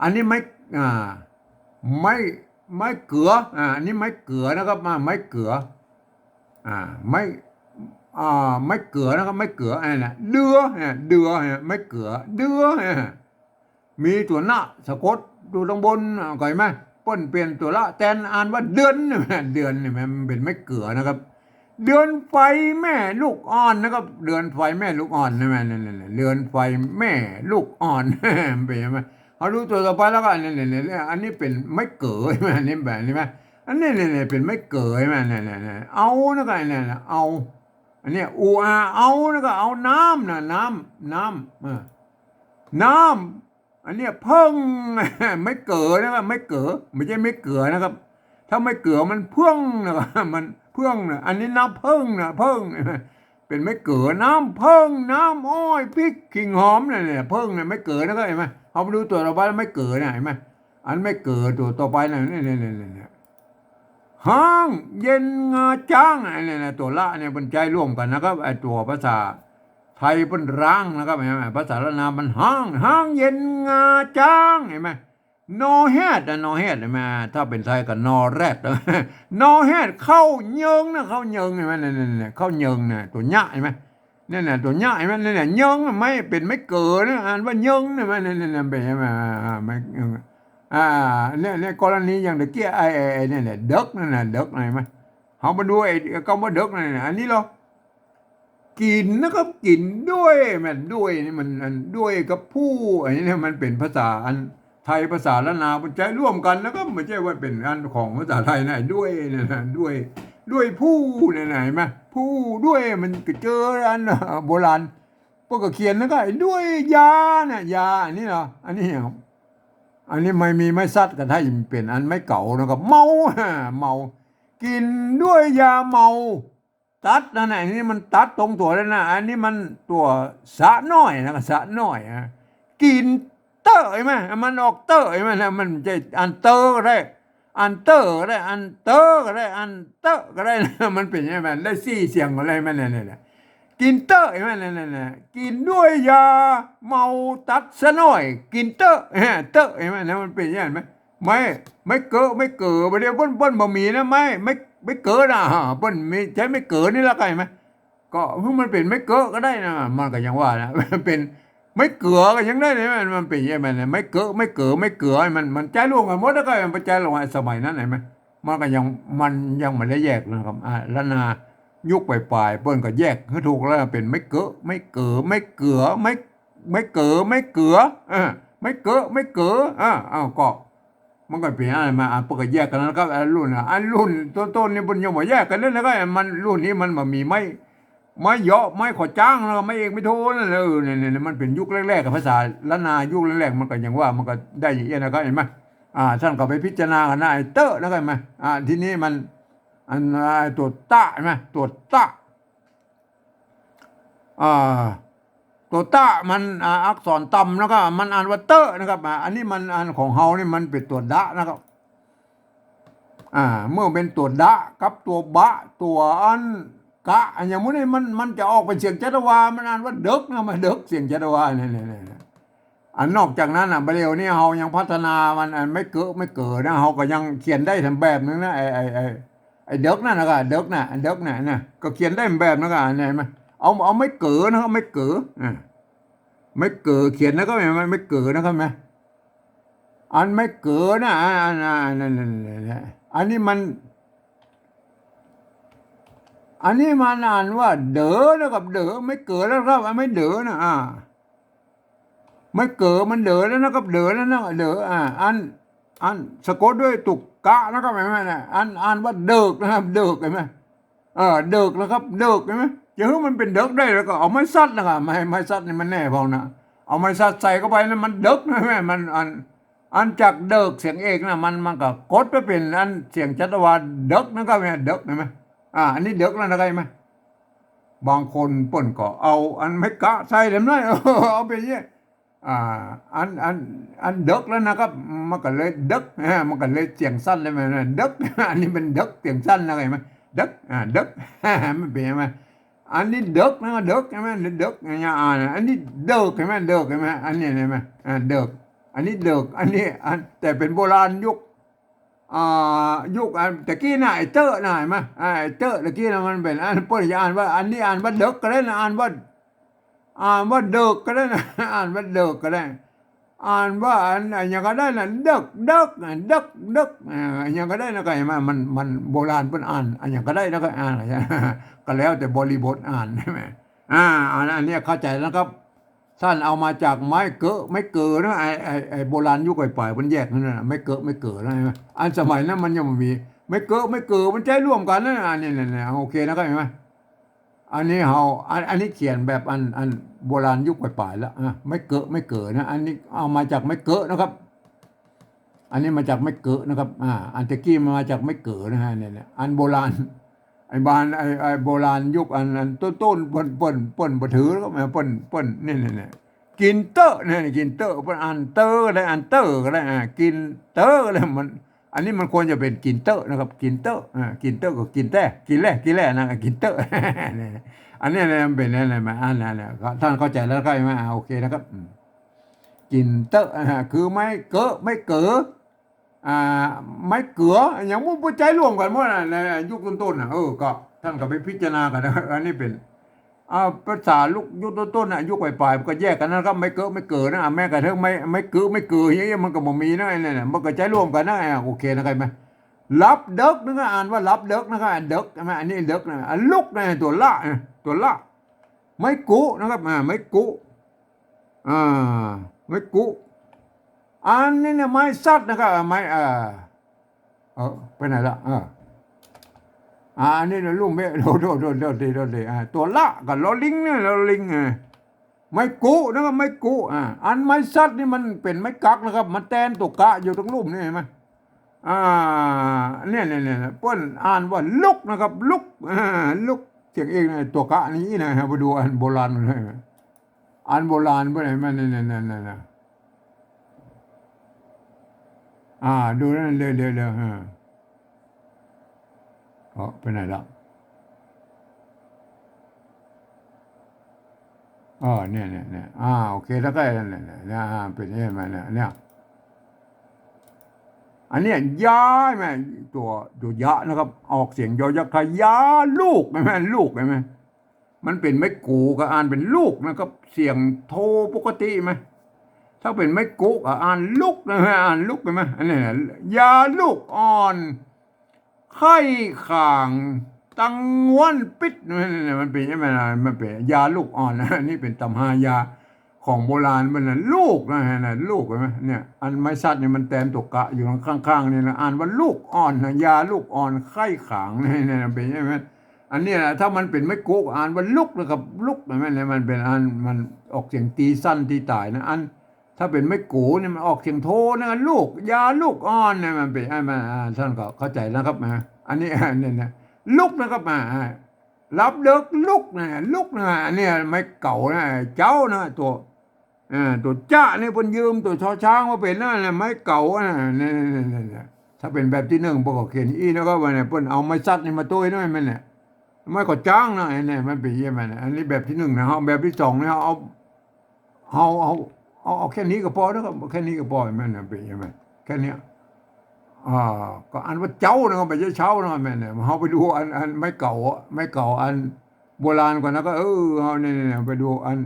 อันนี้ไม้ อ่า ไม้ ไม้เก๋อ อ่า อันนี้ไม้เก๋อนะครับ อ่า ไม้เก๋อ อ่า ไม้ อ่า ไม้เก๋อนะครับ ไม้เก๋อ อันนี้นะ เดือ เนี่ย เดือ เนี่ย ไม้เก๋อ เดือ เนี่ย มีตั๋วนะสะกดอยู่ตางบน อ่า เข้าใจ๋ไหม เปิ้นเป๋นตั๋วละแตน อ่านว่าเดือน เดือนเนี่ย มันเป๋นไม้เก๋อนะครับ เดือนไฟแม่ลูกอ่อนนะครับ เดือนไฟแม่ลูกอ่อนใจ้ไหม เนี่ย เนี่ย เนี่ย เดือนไฟแม่ลูกอ่อน เป๋นไง เฮาดูตั๋วต่อไปแล้วกั๋น เนี่ย เนี่ย เนี่ย อันนี้เป๋นไม้เก๋อใจ้ไหม อันนี้แบบนี้ไหม อันนี้ เนี่ย เนี่ย เป๋นไม้เก๋อใจ้ไหม เนี่ย เนี่ย เนี่ย เอานะครับ เนี่ย เนี่ย เอา อันเนี้ย อูอา เอานะครับ เอาน้ำนะ น้ำ น้ำ เออ น้ำ อันเนี้ยเพิ่ง ไม้เก๋อนะครับ ไม้เก๋อ บ่ใจ้ไม้เก๋อนะครับ ถ้าไม้เก๋อมันเพิ่งนะครับ มันเพิ่งนะ อันนี้น้ำเพิ่งนะ เพิ่ง เป๋นไม้เก๋อ น้ำเพิ่ง น้ำอ้อย พริก ขิงหอม เนี่ย เนี่ย เพิ่งเนี่ย ไม้เก๋อนะครับ หันก่อ เฮาไปดูตั๋วต่อไปแล้ว ไม้เก๋อเนี่ย หันก่อ อันไม้เก๋อตั๋วต่อไปเนี่ย เนี่ย เนี่ย เนี่ย เนี่ย ฮ้างเย็นงาจ๊าง อันนี้นะ ตั๋วละเนี่ย เปิ้นใจ๊ร่วมกั๋นนะครับ ไอ้ตั๋วภาษาไทยเปิ้นฮ้างนะครับ หันก่อ ภาษาล้านนามันฮ้าง ฮ้างเย็นงาจ๊าง หันก่อ นอแฮดนะ นอแฮด หันก่อ ถ้าเป๋นไทยก็นอแร็ด นอแฮด เข้าเยิงนะ เข้าเยิง หันก่อ เนี่ย เนี่ย เนี่ย เข้าเยิงนะ ตั๋วยะ หันก่อ เนี่ย เนี่ย ตั๋วยะ หันก่อ เนี่ย เนี่ย เยิง ไม้ เป๋นไม้เก๋อนะ อ่านว่าเยิงนะ หันก่อ เนี่ย เนี่ย เนี่ย เป๋น หันก่อ อ่า ไม้ อ่า เนี่ย เนี่ย กรณีอย่างตะกี้ ไอ้ ไอ้ ไอ้ เนี่ย เนี่ย เดิก นั่นน่ะ เดิก หันก่อ เฮามาดูไอ้กำว่าเดิกนั่นน่ะ อันนี้ลอ กิ๋นนะครับ กิ๋นด้วย แม่นด้วยนี่มัน อันด้วยกับผู้ อันนี้เนี่ยมันเป๋นภาษาอันไท ไทยภาษาล้านนามันใจ๊ร่วมกั๋น แล้วก็บ่ใจ้ว่าเป๋นอันของภาษาไทยนะ ด้วยเนี่ยนะ ด้วย ด้วยผู้เนี่ยนะ หันก่อ ผู้ด้วย มันก็เจออันโบราณ เปิ้นก็เขียนแล้วก็ ไอ้ด้วยยาเนี่ย ยา อันนี้เหรอ อันนี้เหรอ อันนี้ไม้มีไม้สัตว์ก็ได้ มันเป๋นอันไม้เก๋าแล้วก็ เมา เมา กิ๋นด้วยยาเมา ตั๊ดนั่นน่ะ อันนี้มันตั๊ดตรงตั๋วแล้วนะ อันนี้มันตั๋วสะน้อยนะ สะน้อยนะ กิ๋นเต๊อะ หันก่อ มันออกเต๊อะ หันก่อ นะ มันจะอันเต๊อะก็ได้ อันเต๊อะก็ได้ อันเต๊อะก็ได้ อันเต๊อะก็ได้นะ มันเป๋นอย่างนั้น ได้สี่เสียงก็ได้ หันก่อ เนี่ย เนี่ย เนี่ย กิ๋นเต๊อะ หันก่อ เนี่ย เนี่ย เนี่ย กิ๋นด้วยยาเมาตั๊ดสะน้อย กิ๋นเต๊อะ เต๊อะ หันก่อ นะ มันเป๋นอย่างนั้น ไม้ ไม้เก๋อะ ไม้เก๋อ บ่าเดี่ยวเปิ้น เปิ้นบ่มีนะ ไม้ ไม้ ไม้เก๋อนะ เปิ้นมีใจ๊ไม้เก๋อนี่ละ หันก่อ ก็คือมันเป๋นไม้เก๋อะก็ได้นะ มันก็ยังว่านะ เป๋นไม้เก๋อก็ยังได้นะ มันเป๋นอย่างนั้นนะ ไม้เก๋อะ ไม้เก๋อ ไม้เก๋อ มัน มันใจ๊ร่วมกั๋นหมด แล้วก็มันใจ๊ร่วมกั๋น สมัยนั้นหันก่อ มันก็ยัง มันยังบ่ได้แยกนะครับ อ่า ล้านนายุคป๋ายๆ เปิ้นก็แยกหื้อถูกแล้ว เป๋นไม้เก๋อะ ไม้เก๋อ ไม้เก๋อ ไม้ ไม้เก๋อ ไม้เก๋อ เออ ไม้เก๋อะ ไม้เก๋อ อ่า อ้าว ก็ มันก็เป๋นอะไรมา อ่ะ เปิ้นก็แยกกั๋นนะครับ อันรุ่น อ่ะ อันรุ่นต้นๆ นี่เปิ้นยังบ่แยกกั๋นเลยนะครับ มันรุ่นนี้มันบ่มีไม้ ไม้เยาะ ไม้ขอจ้าง แล้วก็ไม้เอก ไม้โท นั่นแหละ เออ เนี่ย เนี่ย เนี่ย มันเป๋นยุคแรกๆ กับภาษาล้านนายุคแรกๆ มันก็ยังว่ามันก็ได้อย่างเอี้ยนะครับ หันก่อ อ่า ต้านก็ไปพิจารณากั๋นนะ ไอ้เต๊อะนะครับ หันก่อ อ่า ทีนี้มัน อัน ไอ้ตั๋วตะ หันก่อ ตั๋วตะ อ่า ตั๋วตะมัน อ่า อักษรต่ำนะครับ มันอ่านว่าเต๊อะนะครับ อ่า อันนี้มัน อันของเฮานี่มันเป๋นตั๋วดะนะครับ อ่า เมื่อเป๋นตั๋วดะกับตั๋วบะ ตั๋วอันกะ อันอย่างหมู่นี้มัน มันจะออกเป๋นเสียงจัตวา มันอ่านว่าเดิกนะ มันเดิก เสียงจัตวา เนี่ย เนี่ย เนี่ย เนี่ย อันนอกจากนั้นน่ะ บ่าเดี่ยวนี้เฮายังพัฒนามัน อันไม้เก๋อะ ไม้เก๋อนะ เฮาก็ยังเขียนได้แถมแบบนึ่งนะ ไอ้ ไอ้ ไอ้ ไอ้เดิกนั่นนะก็ เดิกน่ะ เดิกน่ะ นะ ก็เขียนได้แบบนั้นก็ อันนี้หันก่อ เอา เอาไม้เก๋อนะครับ ไม้เก๋อ อ่า ไม้เก๋อ เขียนแล้วก็หันก่อ ไม้เก๋อนะครับ หันก่อ อันไม้เก๋อนะ อัน อัน อัน อัน อัน อัน อันนี้มัน อันนี้มันอ่านว่าเด๋อนะครับ เด๋อ ไม้เก๋อแล้วครับ อันไม้เด๋อนะ อ่า ไม้เก๋อมันเด๋อแล้วนะครับ เด๋อแล้วนะ เด๋อ อ่า อัน อันสะกดด้วยตั๋วกะนะครับ หันก่อ นะ อันอ่านว่าเดิกนะครับ เดิก หันก่อ เออ เดิกนะครับ เดิก หันก่อ จะหื้อมันเป๋นเดิกได้ แล้วก็เอาไม้สัตว์นะครับ ไม้ ไม้สัตว์นี่มันแน่พองนะ เอาไม้สัตว์ใส่เข้าไปนะ มันเดิกนะ หันก่อ มันอัน อันจากเดิกเสียงเอกนะ มัน มันก็กดไปเป๋นอันเสียงจัตวา เดิกนะครับ หันก่อ เดิก หันก่อ อ่า อันนี้เดิกแล้วนะครับ หันก่อ บางคนเปิ้นก็เอาอันไม้กะใส่แหลมน้อย เอาไปอย่างเงี้ย อ่า อัน อัน อันเดิกแล้วนะครับ มันก็เลยเดิก อ่า มันก็เลยเสียงสั้นเลย มันเดิก อันนี้มันเดิกเสียงสั้นนะ หันก่อ เดิก อ่า เดิก มันเป๋นหันก่อ อันนี้เดิกนะ เดิก หันก่อ เดิก เนี่ย อ่า อันนี้เดิก หันก่อ เดิก หันก่อ อันนี้หันก่อ อ่า เดิก อันนี้เดิก อันนี้ อัน แต่เป๋นโบราณยุค อ่า ยุคอันตะกี้น่ะ ไอ้เต๊อะน่ะ หันก่อ อ่า ไอ้เต๊อะตะกี้น่ะ มันเป๋นอัน เปิ้นจะอ่านว่า อันนี้อ่านว่าเดิกก็ได้นะ อ่านว่า อ่านว่าเดิกก็ได้นะ อ่านว่าเดิกก็ได้ อ่านว่าอัน อันหยังก็ได้นะ เดิก เดิก อ่ะ เดิก เดิก อ่า อันหยังก็ได้นะ ก็หันก่อ มัน มันโบราณเปิ้นอ่าน อันหยังก็ได้นะ ก็อ่าน ก็แล้วแต่บริบทอ่านใช่ไหม อ่า อัน อันเนี้ยเข้าใจ๋แล้วครับ ต้านเอามาจากไม้เก๋อะ ไม้เก๋อนะ ไอ้ ไอ้ ไอ้โบราณยุคป๋ายๆ เปิ้นแยกนั่นน่ะ ไม้เก๋อะ ไม้เก๋อนะ หันก่อ อันสมัยนั้นมันยังบ่มี ไม้เก๋อะ ไม้เก๋อ มันใจ๊ร่วมกั๋นนะ อันนี้ เนี่ย เนี่ย โอเคนะครับ หันก่อ อันนี้เฮา อัน อันนี้เขียนแบบอัน อันโบราณยุคป๋ายๆ แล้ว อ่ะ ไม้เก๋อะ ไม้เก๋อนะ อันนี้เอามาจากไม้เก๋อะนะครับ อันนี้มาจากไม้เก๋อะนะครับ อ่า อันตะกี้มันมาจากไม้เก๋อนะฮะ เนี่ย เนี่ย อันโบราณ ไอ้บาน ไอ้ ไอ้โบราณยุคอัน อันต้นๆ เปิ้น เปิ้น เปิ้นบ่ถือแล้วครับ เปิ้น เปิ้น เนี่ย เนี่ย เนี่ย กิ๋นเต๊อะ เนี่ย กิ๋นเต๊อะ เปิ้นอ่านเต๊อะก็ได้ อ่านเต๊อะก็ได้ อ่า กิ๋นเต๊อะก็ได้ มัน อันนี้มันควรจะเป๋นกิ๋นเต๊อะนะครับ กิ๋นเต๊อะ อ่า กิ๋นเต๊อะก็กิ๋นแต๊ กิ๋นแหละ กิ๋นแหละนะ กิ๋นเต๊อะ เนี่ย อันนี้เนี่ยมันเป๋นอะไรมา อันนั้นเนี่ย ก็ต้านเข้าใจ๋แล้วก็ หันก่อ อ่า โอเคนะครับ อืม กิ๋นเต๊อะ อ่า คือไม้เก๋อะ ไม้เก๋อ อ่า ไม้เก๋อ อย่างหมู่ บ่ใจ๊ร่วมกั๋นหมดน่ะ ในยุคต้นๆ น่ะ เออ ก็ต้านก็ไปพิจารณากั๋นนะ อันนี้เป๋น อ่า ภาษาลุก ยุคต้นๆ น่ะ ยุคป๋ายๆ มันก็แยกกั๋นนะครับ ไม้เก๋อะ ไม้เก๋อนะ อ่ะ แม้กระทั่งไม้ ไม้เก๋อะ ไม้เก๋อ อย่างเงี้ย มันก็บ่มีนะ ไอ้นั่นน่ะ มันก็ใจ๊ร่วมกั๋นนะ อ่ะ โอเคนะครับ หันก่อ หลับเดิกนะ อ่านว่าหลับเดิกนะครับ อ่ะ เดิก หันก่อ อันนี้เดิกนะ อ่ะ ลุกนะ ตั๋วละนะ ตั๋วละ ไม้กุนะครับ อ่า ไม้กุ อ่า ไม้กุ อันนี้เนี่ยไม้สัตว์นะครับ ไม้ เอ่อ เออ ไปไหนละ เออ อ่า อันนี้เนี่ยลุ่มเบ้ โทษ โทษ โทษ โทษที โทษที อ่า ตั๋วละกับลอลิงเนี่ย ลอลิง อ่า ไม้กุนะครับ ไม้กุ อ่า อันไม้สัตว์นี่มันเป๋นไม้กั๊กนะครับ มันแตนตั๋วกะอยู่ตรงลุ่มนี่ หันก่อ อ่า เนี่ย เนี่ย เนี่ย เปิ้นอ่านว่าลุกนะครับ ลุก อ่า ลุก เสียงเอกนะ ตั๋วกะนี้นะ ไปดูอันโบราณมันเลย อันโบราณเปิ้นหันก่อ เนี่ย เนี่ย เนี่ย เนี่ย เนี่ย อ่า ดูนั่นเลย เลย เลย อ่า เออ ไปไหนละ เออ เนี่ย เนี่ย เนี่ย อ่า โอเค แล้วก็นั่นแหละ เนี่ย เนี่ย อ่า เป๋นอย่างนี้มาเนี่ย เนี่ย อันเนี้ย ยา หันก่อ ตั๋ว ตั๋วยะนะครับ ออกเสียงยอยักษ์ไทย ยาลูก หันก่อ ลูก หันก่อ มันเป๋นไม้กูก็อ่านเป๋นลูกนะครับ เสียงโทปกติหันก่อ ถ้าเป๋นไม้กุก็อ่านลุกนะ อ่านลุก หันก่อ อันนี้นะ ยาลูกอ่อน ไข้ขาง ตังงวนปิด มันเป๋นอย่างนี้นะ มันเป๋นยาลูกอ่อนนะ อันนี้เป๋นตำฮายาของโบราณเปิ้นนะ ลูกนะ หันก่อ ลูก หันก่อ เนี่ย อันไม้สัตว์นี่มันแตนตั๋วกะอยู่ข้างๆ นี่นะ อ่านว่าลูกอ่อนนะ ยาลูกอ่อน ไข้ขาง เนี่ย เนี่ย เป๋นอย่างนี้ อันนี้นะ ถ้ามันเป๋นไม้กุก็อ่านว่าลุกนะครับ ลุก หันก่อ เนี่ย มันเป๋นอัน มันออกเสียงตี๋สั้นตี๋ต๋ายนะ อัน ถ้าเป๋นไม้กูเนี่ยมันออกเสียงโทนะ ลูก ยาลูกอ่อนเนี่ย มันเป๋น อ่า มัน อ่า ต้านก็เข้าใจ๋นะครับ อ่า อันนี้ อ่า เนี่ย เนี่ย ลุกนะครับ อ่า อ่า ลับเลิกลุกนะ ลุกนะ อันนี้ไม้เก๋านะ เจ๊านะ ตั๋ว เอ่อ ตั๋วจ๊ะนี่เปิ้นยืมตั๋วชอช้างมาเป๋นนะ เนี่ย ไม้เก๋านะ เนี่ย เนี่ย เนี่ย เนี่ย ถ้าเป๋นแบบตี้นึ่งเปิ้นก็เขียนอี้นะครับ ว่าเนี่ย เปิ้นเอาไม้สัตว์นี่มาตวยนะ หันก่อ เนี่ย ไม้ก็จ๊างนะ เนี่ย มันเป๋นอย่างนี้นะ อันนี้แบบตี้นึ่งนะ เฮาแบบตี้สองเนี่ย เฮาเอา เฮา เฮา เอา เอาแค่นี้ก็ปอนะครับ แค่นี้ก็ปอ หันก่อ มันนะ เป๋นอย่างนี้ แค่เนี้ย อ่า ก็อ่านว่าเจ๊านะ ก็บ่ใจ้เช้านะ แม่นเนี่ย เฮาไปดูอัน อันไม้เก๋าอะ ไม้เก๋าอันโบราณก่อนนะ ก็ เออ เฮาเนี่ย เนี่ย ไปดูอัน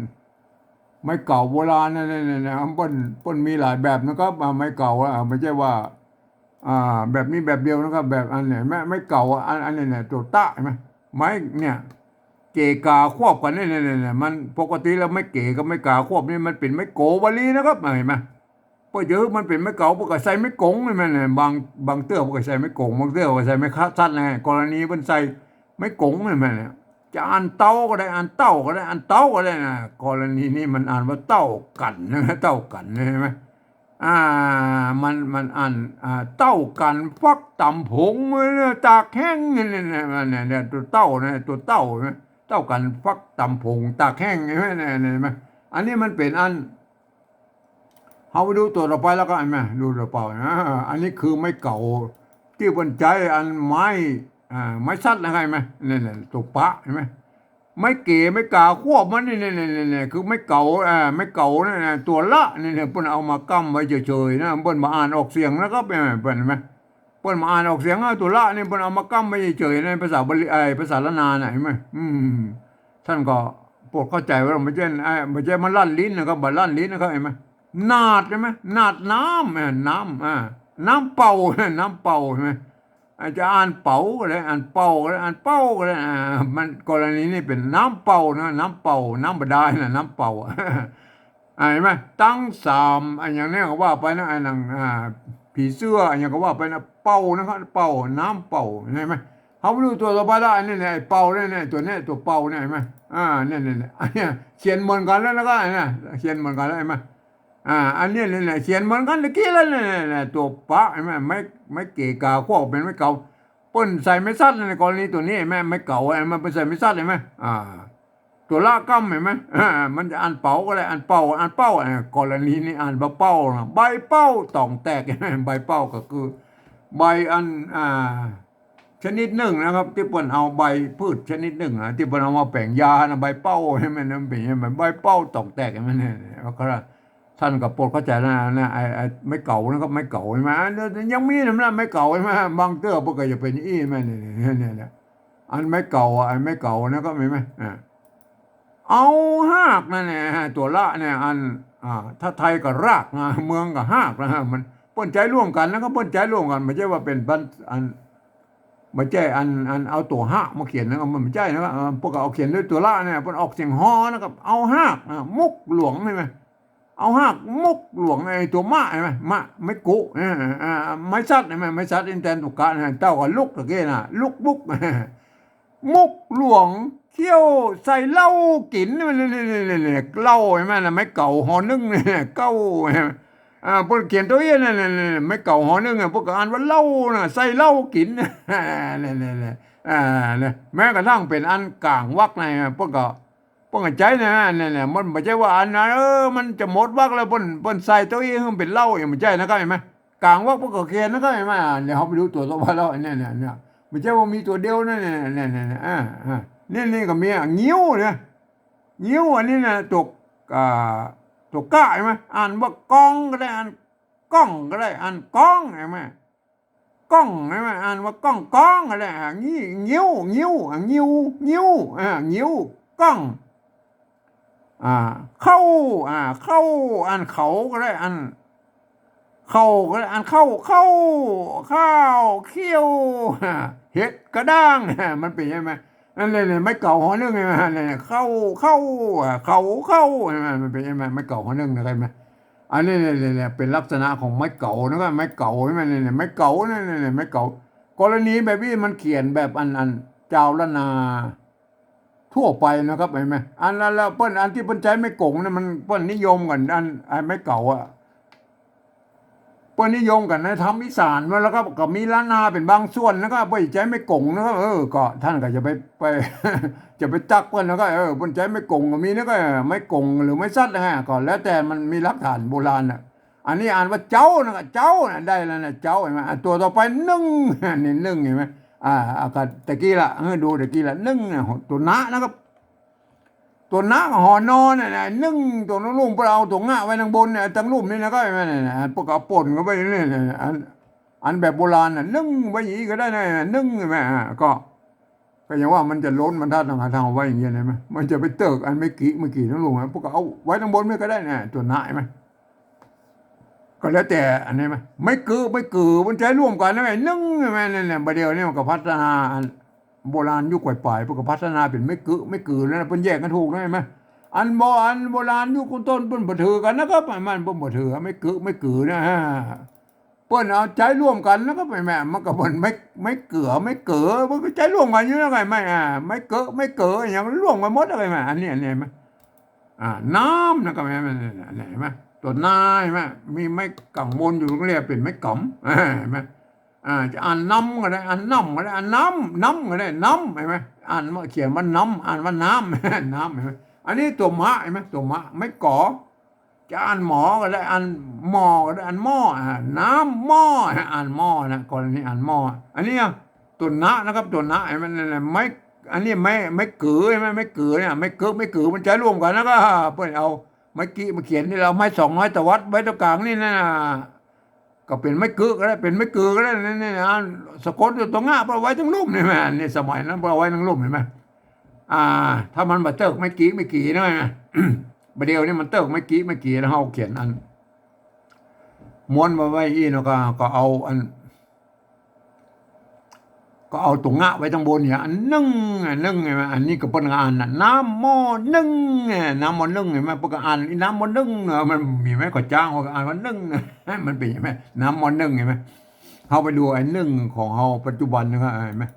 ไม้เก๋าโบราณนะ เนี่ย เนี่ย เนี่ย เปิ้น เปิ้นมีหลายแบบนะครับ อ่า ไม้เก๋าอะ อ่า บ่ใจ้ว่า อ่า แบบนี้แบบเดียวนะครับ แบบอันเนี่ย ไม้ ไม้เก๋าอะ อัน อันนี้เนี่ย ตั๋วต๊ะ หันก่อ ไม้เนี่ย เก๋๋ก๋าควบกั๋นเนี่ย เนี่ย เนี่ย เนี่ย มันปกติแล้วไม้เก๋๋กับไม้ก๋าควบนี่มันเป๋นไม้โก๋วลีนะครับ หันก่อ เปิ้นจะหื้อมันเป๋นไม้เก๋า เปิ้นก็ใส่ไม้ก๋งนี่แม่นเนี่ย บาง บางเตื้อเปิ้นก็ใส่ไม้ก๋ง บางเตื้อก็ใส่ไม้สัตว์นะ กรณีเปิ้นใส่ไม้ก๋งนี่แม่นเนี่ย จะอ่านเตาก็ได้ อ่านเต้าก็ได้ อ่านเต้าก็ได้นะ กรณีนี้มันอ่านว่าเต้ากั๋นนะ เต้ากั๋นนะ หันก่อ อ่า มัน มันอ่าน อ่า เต้ากั๋นฟักต๋ำผง ตากแห้ง เนี่ย เนี่ย ตั๋วเต้านะ ตั๋วเต้านะ เต้ากั๋นฟักต๋ำผง ตากแห้ง หันก่อ เนี่ย เนี่ย หันก่อ อันนี้มันเป๋นอัน เฮาไปดูตั๋วต่อไปแล้วก็ หันก่อ ดูตั๋วไปนะ อันนี้คือไม้เก๋าตี้เปิ้นใจ๊อันไม้ อ่า ไม้สัตว์นะ หันก่อ เนี่ย เนี่ย ตั๋วปะ หันก่อ ไม้เก๋๋ ไม้ก๋าควบมันนี่ เนี่ย เนี่ย เนี่ย เนี่ย คือไม้เก๋า อ่า ไม้เก๋าเนี่ยนะ ตั๋วละเนี่ย เนี่ย เปิ้นเอามาก้ำไว้เฉยๆ นะ เปิ้นบ่อ่านออกเสียงนะครับ เปิ้น หันก่อ เปิ้นบ่อ่านออกเสียงอะ ตั๋วละนี่เปิ้นเอามาก้ำไว้เฉยๆ ในภาษาบาลี ไอ้ ภาษาล้านนาน่ะ หันก่อ อืม ต้านก็โปรดเข้าใจ๋ว่าบ่ใจ้ ไอ้ บ่ใจ้มันลั่นลิ้นนะครับ บ่ลั่นลิ้นนะครับ หันก่อ หนาด หันก่อ หนาดน้ำ อ่า น้ำ อ่า น้ำเป่า น้ำเป่า หันก่อ อาจจะอ่านเป๋าก็ได้ อ่านเป่าก็ได้ อ่านเป้าก็ได้ อ่า มันกรณีนี้เป๋นน้ำเป่านะ น้ำเป่า น้ำบ่ดาลนะ น้ำเป่า อ่า หันก่อ ตังสาม อะหยังเนี่ยก็ว่าไปนะ อันนั้น อ่า ผีเสื้อ อะหยังก็ว่าไปนะ เป่านะครับ เป่า น้ำเป่า หันก่อ เฮาไปดูตั๋วต่อไปละ อันนี้เนี่ย ไอ้เป่าเนี่ย เนี่ย ตั๋วเนี่ย ตั๋วเป่าเนี่ย หันก่อ อ่า เนี่ย เนี่ย เนี่ย อันเนี้ยเขียนเหมือนกั๋นแล้วนะครับ เนี่ย เขียนเหมือนกั๋นแล้ว หันก่อ อ่า อันเนี้ยเนี่ย เขียนเหมือนกั๋นตะกี้แล้วเนี่ย เนี่ย ตั๋วปะ หันก่อ ไม้ ไม้เก๋๋ก๋าควบเป๋นไม้เก๋า เปิ้นใส่ไม้สัตว์ในกรณีตั๋วนี้ หันก่อ ไม้เก๋า หันก่อ เปิ้นใส่ไม้สัตว์ หันก่อ อ่า ตั๋วละก้ำ หันก่อ อ่า มันจะอ่านเป๋าก็ได้ อ่านเป้า อ่านเป้า อ่า กรณีนี้อ่านว่าเป้านะ ใบเป้าต่องแตก หันก่อ ใบเป้าก็คือใบอัน อ่า ชนิดนึ่งนะครับ ตี้เปิ้นเอาใบพืชชนิดนึ่งนะ ตี้เปิ้นเอามาแป๋งยานะ ใบเป้า หันก่อ มันเป๋น หันก่อ ใบเป้าต่องแตก หันก่อ เนี่ย แล้วก็ ต้านก็โปรดเข้าใจ๋แล้วนะ ไอ้ ไอ้ไม้เก๋านะครับ ไม้เก๋า หันก่อ อันนี้ยังมีนะ ไม้เก๋า หันก่อ บางเตื้อเปิ้นก็จะเป๋นอี้ หันก่อ เนี่ย เนี่ย เนี่ย อันไม้เก๋าอะ อันไม้เก๋านะครับ หันก่อ อ่า เอาฮากนั่นแหละ ตั๋วละเนี่ย อัน อ่า ถ้าไทยก็รากนะ เมืองก็ฮากนะ มันเปิ้นใจ๊ร่วมกั๋นนะครับ เปิ้นใจ๊ร่วมกั๋น บ่ใจ้ว่าเป๋นปัน อัน บ่ใจ้อัน อันเอาตั๋วฮะมาเขียนนะครับ มันบ่ใจ้นะครับ อ่า เปิ้นก็เอาเขียนด้วยตั๋วละเนี่ย เปิ้นออกเสียงฮอนะครับ เอาฮากนะ มุกหลวง หันก่อ เอาหากมุกหลวง ไอ้ตั๋วมะ หันก่อ มะ ไม้กุ เออ อ่า ไม้สัตว์ หันก่อ ไม้สัตว์ อินแตนตุกะนะ เต้ากับลุกตะกี้นะ ลุกมุก มุกหลวงเขี้ยวใส่เหล้ากิ๋น นี่ นี่ นี่ นี่ เหล้า หันก่อ ไม้เก๋า หอนึ่ง นี่ เก้า อ่า เปิ้นเขียนตั๋วอี้ นี่ นี่ นี่ ไม้เก๋า หอนึ่ง อ่ะ เปิ้นก็อ่านว่าเหล้านะ ใส่เหล้ากิ๋น นี่ นี่ นี่ อ่า นี่ แม้กระทั่งเป๋นอันก๋างวรรคนะ เปิ้นก็ เปิ้นก็ใจ๊นะ นี่ นี่ มันบ่ใจ้ว่าอันนั้น เออ มันจะหมดวรรคแล้ว เปิ้น เปิ้นใส่ตั๋วอี้หื้อเป๋นเหล้า อย่างบ่ใจ้นะครับ หันก่อ ก๋างวรรคเปิ้นก็เขียนนะครับ หันก่อ อ่า เดี๋ยวเฮาไปดูตั๋วต่อไปแล้ว นี่ นี่ นี่ บ่ใจ้ว่ามีตั๋วเดียวนะ นี่ นี่ นี่ อ่า อ่า นี่ นี่ก็มี อ่ะ งิ้วนะ งิ้ว อันนี้นะ ตั๋ว อ่า ตั๋วกะ หันก่อ อ่านว่ากองก็ได้ อ่านก้องก็ได้ อ่านก้อง หันก่อ ก้อง หันก่อ อ่านว่าก้อง ก้องก็ได้ อ่า งิ้ว งิ้ว งิ้ว อ่า งิ้ว งิ้ว อ่า งิ้ว ก้อง อ่า เข้า อ่า เข้า อ่านเขาก็ได้ อ่านเข้าก็ได้ อ่านเข้า เข้า ข้าว เขี้ยว อ่า เห็ดกระด้าง อ่า มันเป๋นใจ้ไหม นั่นแหละ นี่ ไม้เก๋า หอนึ่ง หันก่อ นี่ เข้า เข้า อ่า เขา เข้า หันก่อ มันเป๋นใจ้ไหม ไม้เก๋า หอนึ่ง นะครับ หันก่อ อันนี้ นี่ นี่ นี่ เป๋นลักษณะของไม้เก๋านะครับ ไม้เก๋า หันก่อ นี่ นี่ ไม้เก๋า นี่ นี่ นี่ ไม้เก๋า กรณีแบบนี้มันเขียนแบบอัน อันจาวล้านนา ทั่วไปนะครับ หันก่อ อันนั้นแล้วเปิ้น อันตี้เปิ้นใจ๊ไม้ก๋งนะ มันเปิ้นนิยมกั๋น อัน ไอ้ไม้เก๋าอะ เปิ้นนิยมกั๋นในธรรมอีสานมาแล้วครับ ก็มีล้านนาเป๋นบางส่วนนะครับ เปิ้นใจ๊ไม้ก๋งนะครับ เออ ก็ต้านก็จะไป ไป จะไปตั๊กเปิ้นนะครับ เออ เปิ้นใจ๊ไม้ก๋งก็มีนะครับ ไม้ก๋งหรือไม้สัตว์นะฮะ ก็แล้วแต่มันมีหลักฐานโบราณน่ะ อันนี้อ่านว่าเจ๊านะครับ เจ๊านะ ได้แล้วนะ เจ๊า หันก่อ อ่ะ ตั๋วต่อไป นึ่ง นี่ นึ่ง หันก่อ อ่า อ่า ก็ตะกี้ละ หื้อดูตะกี้ละ นึ่ง เนี่ย ตั๋วนะนะครับ ตั๋วนะกับหอนอเนี่ยนะ นึ่ง ตั๋วนะลุง เปิ้นเอาตั๋วงะไว้ตังบนเนี่ย ตังลุ่มนี่นะ ก็หันก่อ เนี่ยนะ เปิ้นก็เอาป่นเข้าไปเนี่ยนะ อัน อันแบบโบราณน่ะ นึ่งไว้อย่างนี้ก็ได้นะ นึ่ง หันก่อ อ่า ก็ ก็อย่างว่ามันจะล้นบรรทัดนะครับ ถ้าเอาไว้อย่างนี้ หันก่อ มันจะไปเติกอันไม้กิ ไม้กิ ตังลุ่มนะ เปิ้นก็เอาไว้ตังบนนี่ก็ได้นะ ตั๋วนะ หันก่อ ก็แล้วแต่อันนี้ไหม ไม้กึ ไม้กึ มันใจ๊ร่วมกั๋นนะ นึ่ง หันก่อ นั่นแหละ บ่าเดี่ยวนี้มันก็พัฒนา อันโบราณยุคก๋อยป๋าย เปิ้นก็พัฒนาเป๋นไม้กึ ไม้กึ แล้วนะ เปิ้นแยกกั๋นถูกนะ หันก่อ อันโบ อันโบราณยุคต้นๆ เปิ้นบ่ถือกั๋นนะครับ มัน เปิ้นบ่ถือ ไม้กึ ไม้กึ นะ เปิ้นเอาใจ๊ร่วมกั๋นนะครับ หันก่อ มันก็เป๋นไม้ ไม้เกือ ไม้เก๋อ เปิ้นก็ใจ๊ร่วมกั๋นอยู่นะ ไง ไม้ อ่า ไม้กึ ไม้เก๋อ อย่างร่วมกั๋นหมดเลย หันก่อ อันนี้ อันนี้ หันก่อ อ่า น้ำนะครับ หันก่อ ตั๋วนา หันก่อ มีไม้ก๋างบนอยู่ เรียกเป๋นไม้ก๋ำ อ่า หันก่อ อ่า จะอ่านน้ำก็ได้ อ่านน้ำก็ได้ อ่านน้ำ น้ำก็ได้ น้ำ หันก่อ อ่านว่า เขียนว่าน้ำ อ่านว่าน้ำ น้ำ หันก่อ อันนี้ตั๋วมะ หันก่อ ตั๋วมะ ไม้ก๋อ จะอ่านหมอก็ได้ อ่านหม้อก็ได้ อ่านหม้อ อ่า น้ำหม้อ อ่านหม้อนะ กรณีอ่านหม้อ อันนี้อ่ะ ตั๋วนะนะครับ ตั๋วนะ หันก่อ นั่นแหละ ไม้ อันนี้ไม้ ไม้กึ หันก่อ ไม้กึเนี่ย ไม้กึ ไม้กึ มันใจ๊ร่วมกั๋น แล้วก็เปิ้นเอาไม้กิมาเขียนนี่ เอาไม้สองไม้ตวัดไว้ตรงก๋างนี่นะ ก็เป๋นไม้กึก็ได้ เป๋นไม้กึก็ได้ นี่ นี่ อ่ะ สะกดอยู่ตั๋วงะ เปิ้นเอาไว้ตังลุ่มนี่แหม นี่สมัยนั้นเปิ้นเอาไว้ตังลุ่ม หันก่อ อ่า ถ้ามันบ่เติกไม้กิ ไม้กินะ บ่าเดี่ยวนี้มันเติกไม้กิ ไม้กิ แล้วเฮาเขียนอัน ม้วนมาไว้อี้เนาะ ก็ ก็เอาอัน ก็เอาตั๋วงะไว้ตังบนเนี่ย อันนึ่ง อันนึ่ง หันก่อ อันนี้ก็เปิ้นก็อ่านน่ะ น้ำหม้อนึ่ง น้ำหม้อนึ่ง หันก่อ เปิ้นก็อ่าน น้ำหม้อนึ่งเนาะ มันมีไม้ก๋อจ๊าง เปิ้นก็อ่านว่านึ่ง มันเป๋นใจ้ไหม น้ำหม้อนึ่ง หันก่อ เฮาไปดูไอ้นึ่งของเฮาปัจจุบันนะครับ หันก่อ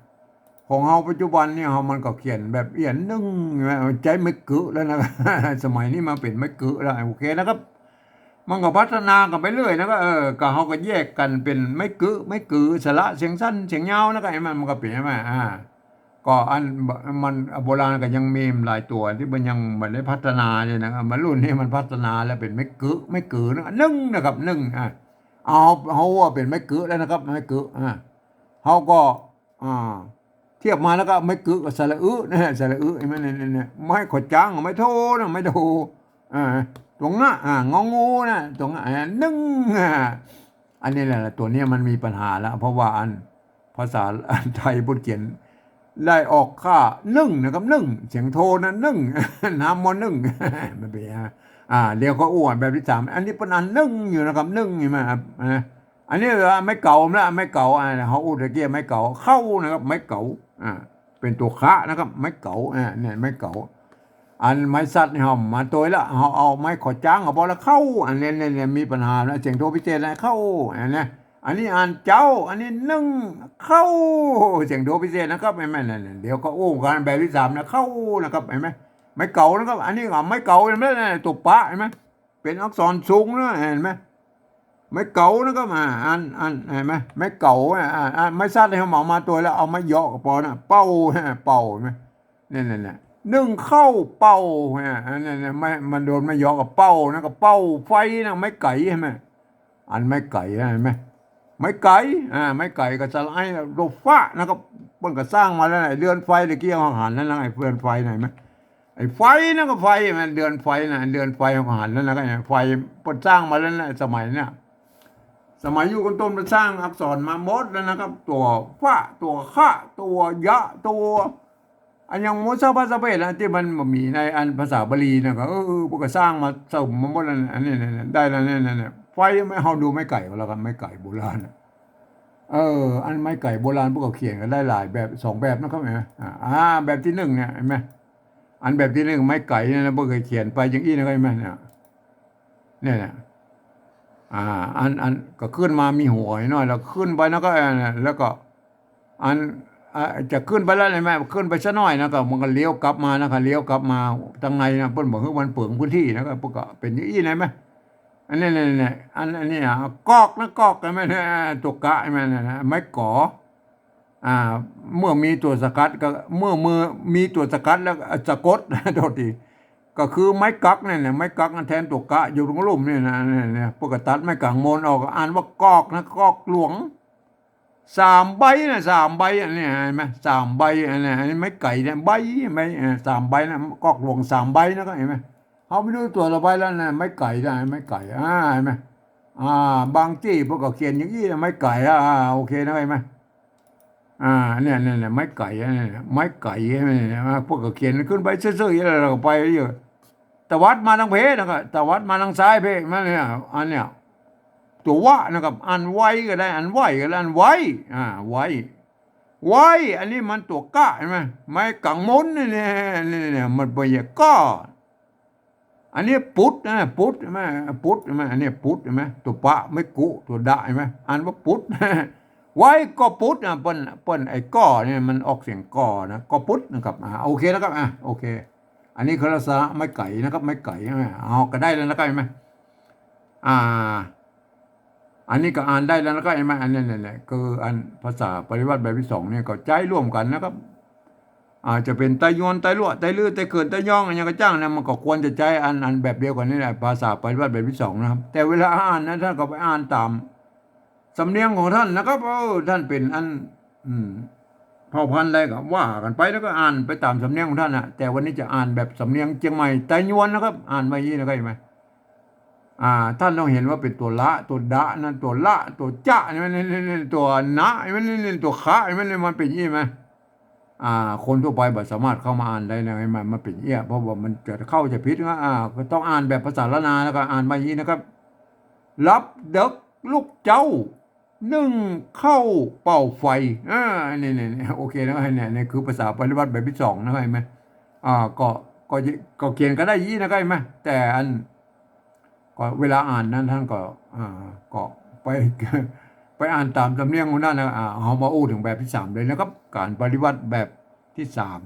ของเฮาปัจจุบันนี่เฮา มันก็เขียนแบบอี้นึ่ง หันก่อ ใจ๊ไม้กึแล้วนะ สมัยนี้มาเป๋นไม้กึแล้ว โอเคนะครับ มันก็พัฒนากั๋นไปเรื่อยนะ ก็ เออ ก็เฮาก็แยกกั๋นเป๋นไม้กึ ไม้กึ สระเสียงสั้นเสียงยาวนะ ก็หันก่อ มัน มันก็เป๋นใจ้ไหม อ่า ก็อัน มัน โบราณก็ยังมีหลายตั๋วตี้มันยังบ่ได้พัฒนาเนี่ยนะ มารุ่นนี้มันพัฒนาแล้วเป๋นไม้กึ ไม้กึนะ นึ่งนะครับ นึ่ง อ่า เอา เฮาว่าเป๋นไม้กึแล้วนะครับ ไม้กึ อ่า เฮาก็ อ่า เทียบมาแล้วก็ไม้กึกับสระอึนะ สระอึ หันก่อ นี่ นี่ นี่ ไม้ก๋อจ๊าง ไม้โทนะ ไม้โท อ่า ตั๋วงะ อ่า งองูนะ ตั๋วงะ อ่า นึ่ง อ่า อันนี้แหละ ตั๋วเนี้ยมันมีปัญหาแล้ว เพราะว่าอันภาษาไทยเปิ้นเขียนได้ออกค่านึ่งนะครับ นึ่ง เสียงโทนะ นึ่ง น้ำหม้อนึ่ง มันเป๋น อ่า เดี๋ยวก็อู้แบบตี้สาม อันนี้เปิ้นอ่านนึ่งอยู่นะครับ นึ่ง หันก่อ อ่า อันนี้ว่าไม้เก๋าละ ไม้เก๋า อ่า เฮาอู้ตะกี้ไม้เก๋า เข้านะครับ ไม้เก๋า อ่า เป๋นตั๋วคะนะครับ ไม้เก๋า อ่า เนี่ย ไม้เก๋า อันไม้สัตว์นี่เฮามาตวยละ เฮาเอาไม้ขอจ๊างเอาพอละ เข้า อันนี้เนี่ย เนี่ยมีปัญหานะ เสียงโทพิเศษนะ เข้า อันนี้ อันนี้อ่านเจ้า อันนี้นึ่ง เข้า เสียงโทพิเศษนะครับ เห็นไหม เนี่ย เนี่ย เดี๋ยวก็อู้กันแบบตี้สามนะ เข้า นะครับ เห็นไหม ไม้เก๋านะครับ อันนี้ก็ไม้เก๋า เห็นไหม เนี่ย ตั๋วปะ เห็นไหม เป๋นอักษรสูงนะ หันไหม ไม้เก๋านะครับ อ่า อัน อัน หันไหม ไม้เก๋า อ่า อ่า อ่า ไม้สัตว์นี่เฮาเอามาตวยละ เอาไม้เหยาะก็ปอนะ เป้า เป้า หันไหม เนี่ย เนี่ย เนี่ย นึ่ง เข้า เป้า เนี่ย อันนี้เนี่ย ไม้ มันโดนไม้เหยาะก็เป้านะ ก็เป้าไฟนะ ไม้ไก๋ หันไหม อันไม้ไก๋ หันไหม ไม้ไก๋ อ่า ไม้ไก๋ก็สระไอ โดฟ้านะครับ เปิ้นก็สร้างมาแล้วนะ ไอ้เรือนไฟตะกี้เฮาหันแล้วนะ ไอ้เรือนไฟนะ หันไหม ไอ้ไฟนั่นก็ไฟ มันเรือนไฟนะ เรือนไฟเฮาก็หันแล้วนะ ก็ไฟเปิ้นสร้างมาแล้วนะ สมัยเนี่ย สมัยยุคต้นๆ มันสร้างอักษรมาหมดแล้วนะครับ ตั๋วฟะ ตั๋วคะ ตั๋วยะ ตั๋ว อันยังหมดสรรพสัพเพนะ ตี้มันบ่มีในอันภาษาบาลีนะ ก็ เออ เออ เปิ้นก็สร้างมาเสริมมาหมดแล้วนะ อันนี้เนี่ย เนี่ย ได้แล้วเนี่ย เนี่ย เนี่ย ไฟ ไม้ เฮาดูไม้ไก๋ก็แล้วกั๋น ไม้ไก๋โบราณน่ะ เออ อันไม้ไก๋โบราณเปิ้นก็เขียนกั๋นได้หลายแบบ สองแบบนะครับ หันไหม อ่า อ่า แบบตี้นึ่งเนี่ย หันไหม อันแบบตี้นึ่งไม้ไก๋เนี่ยนะ เปิ้นก็เขียนไปอย่างอี้นะ หันไหม เนี่ย เนี่ย เนี่ย อ่า อัน อันก็ขึ้นมามีหัวน้อย แล้วขึ้นไปนะ ก็ เออ เนี่ย แล้วก็ อัน อ่า จะขึ้นไปแล้ว หันไหม ขึ้นไปสักหน่อยนะ ก็มันก็เลี้ยวกลับมานะ ก็เลี้ยวกลับมาตางในนะ เปิ้นบ่หื้อมันเปลืองพื้นตี้นะ ก็เปิ้นก็เป๋นอย่างอี้นะ หันไหม อันนี้เนี่ย เนี่ย อัน อันนี้อ่ะ กอกนะ กอก หันไหม เนี่ย ตั๋วกะ หันไหม เนี่ย ไม้ก๋อ อ่า เมื่อมีตั๋วสะกัดก็ เมื่อ เมื่อมีตั๋วสะกัดแล้วก็ อ่ะ สะกด โทษที ก็คือไม้กั๊กเนี่ย เนี่ย ไม้กั๊กนั่นแทนตั๋วกะอยู่ตรงลุ่มเนี่ยนะ เนี่ย เนี่ย เปิ้นก็ตัดไม้ก๋างมนออก อ่านว่ากอกนะ กอกหลวง สามใบนะ สามใบ อันนี้หันไหม สามใบ อันนี้ อันนี้ไม้ไก๋เนี่ย ใบ ใบ เออ สามใบนะ กอกหลวงสามใบนะ ก็หันไหม เฮาไปดูตั๋วละใบแล้วนะ ไม้ไก๋นะ ไม้ไก๋ อ่า หันไหม อ่า บางตี้เปิ้นก็เขียนอย่างอี้นะ ไม้ไก๋ อ่า อ่า โอเคนะ หันไหม อ่า เนี่ย เนี่ย เนี่ย ไม้ไก๋ เนี่ย ไม้ไก๋ เนี่ย เนี่ย เปิ้นก็เขียนขึ้นไปซื่อๆ แล้วก็ไปอยู่ ตวัดมาตางเพนะ ก็ตวัดมาตางซ้ายเพ มันเนี่ย อันเนี่ย ตั๋ววะนะครับ อ่านไวก็ได้ อ่านไหวก็ได้ อ่านไว อ่า ไว ไว อันนี้มันตั๋วกะ หันไหม ไม้ก๋างมนนี่ เนี่ย เนี่ย เนี่ย มันบ่ใจ้กอ อันนี้ปุดนะ ปุด หันไหม ปุด หันไหม อันนี้ปุด หันไหม ตั๋วปะ ไม้กุ ตั๋วดะ หันไหม อ่านว่าปุด ไวก็ปุดนะ เปิ้น เปิ้น ไอ้กอเนี่ยมันออกเสียงกอนะ ก็ปุดนะครับ อ่า โอเคนะครับ อ่า โอเค อันนี้คือลักษณะไม้ไก๋นะครับ ไม้ไก๋ หันไหม เอาก็ได้แล้วนะครับ หันไหม อ่า อันนี้ก็อ่านได้แล้วนะครับ หันไหม อันนี้เนี่ย เนี่ย คืออันภาษาปริวรรตแบบตี้สองเนี่ย ก็ใจ๊ร่วมกั๋นนะครับ อาจจะเป๋นไตยวน ไตลัว ไตลือ ไตเขิน ไตย้อง อะหยังก็จ้างนะ มันก็ควรจะใจ๊อัน อันแบบเดียวกั๋นนี่แหละ ภาษาปริวรรตแบบตี้สองนะครับ แต่เวลาอ่านนะ ต้านก็ไปอ่านต๋ามสำเนียงของต้านนะครับ เออ ต้านเป๋นอัน อืม เผ่าพันธุ์ใดก็ว่ากั๋นไป แล้วก็อ่านไปต๋ามสำเนียงของต้านนะ แต่วันนี้จะอ่านแบบสำเนียงเจียงใหม่ไตยวนนะครับ อ่านว่าอย่างนี้นะครับ หันไหม อ่า ต้านต้องหันว่าเป๋นตั๋วละ ตั๋วดะนะ ตั๋วละ ตั๋วจะ หันไหม นี่ นี่ นี่ ตั๋วนะ หันไหม นี่ นี่ ตั๋วคะ หันไหม นี่ มันเป๋นอย่างนี้หันไหม อ่า คนทั่วไปบ่สามารถเข้ามาอ่านได้นะ หันไหม มันเป๋นอย่างนี้ เพราะว่ามันจะเข้าใจ๋ผิดนะ อ่า ก็ต้องอ่านแบบภาษาล้านนา แล้วก็อ่านว่าอย่างนี้นะครับ ลับเดิ็กลูกเจ้า นึ่งข้าวเป่าไฟ อ่า นี่ นี่ นี่ โอเคนะ เนี่ย นี่คือภาษาปริวรรตแบบตี้สองนะ หันไหม อ่า ก็ ก็ ก็เขียนก็ได้อย่างนี้นะ หันไหม แต่อัน ก็เวลาอ่านนั้นต้านก็ อ่า ก็ไป ไปอ่านต๋ามสำเนียงของต้านนะ อ่า เฮามาอู้เถิงแบบตี้สามเลยนะครับ ก๋านปริวรรตแบบตี้สาม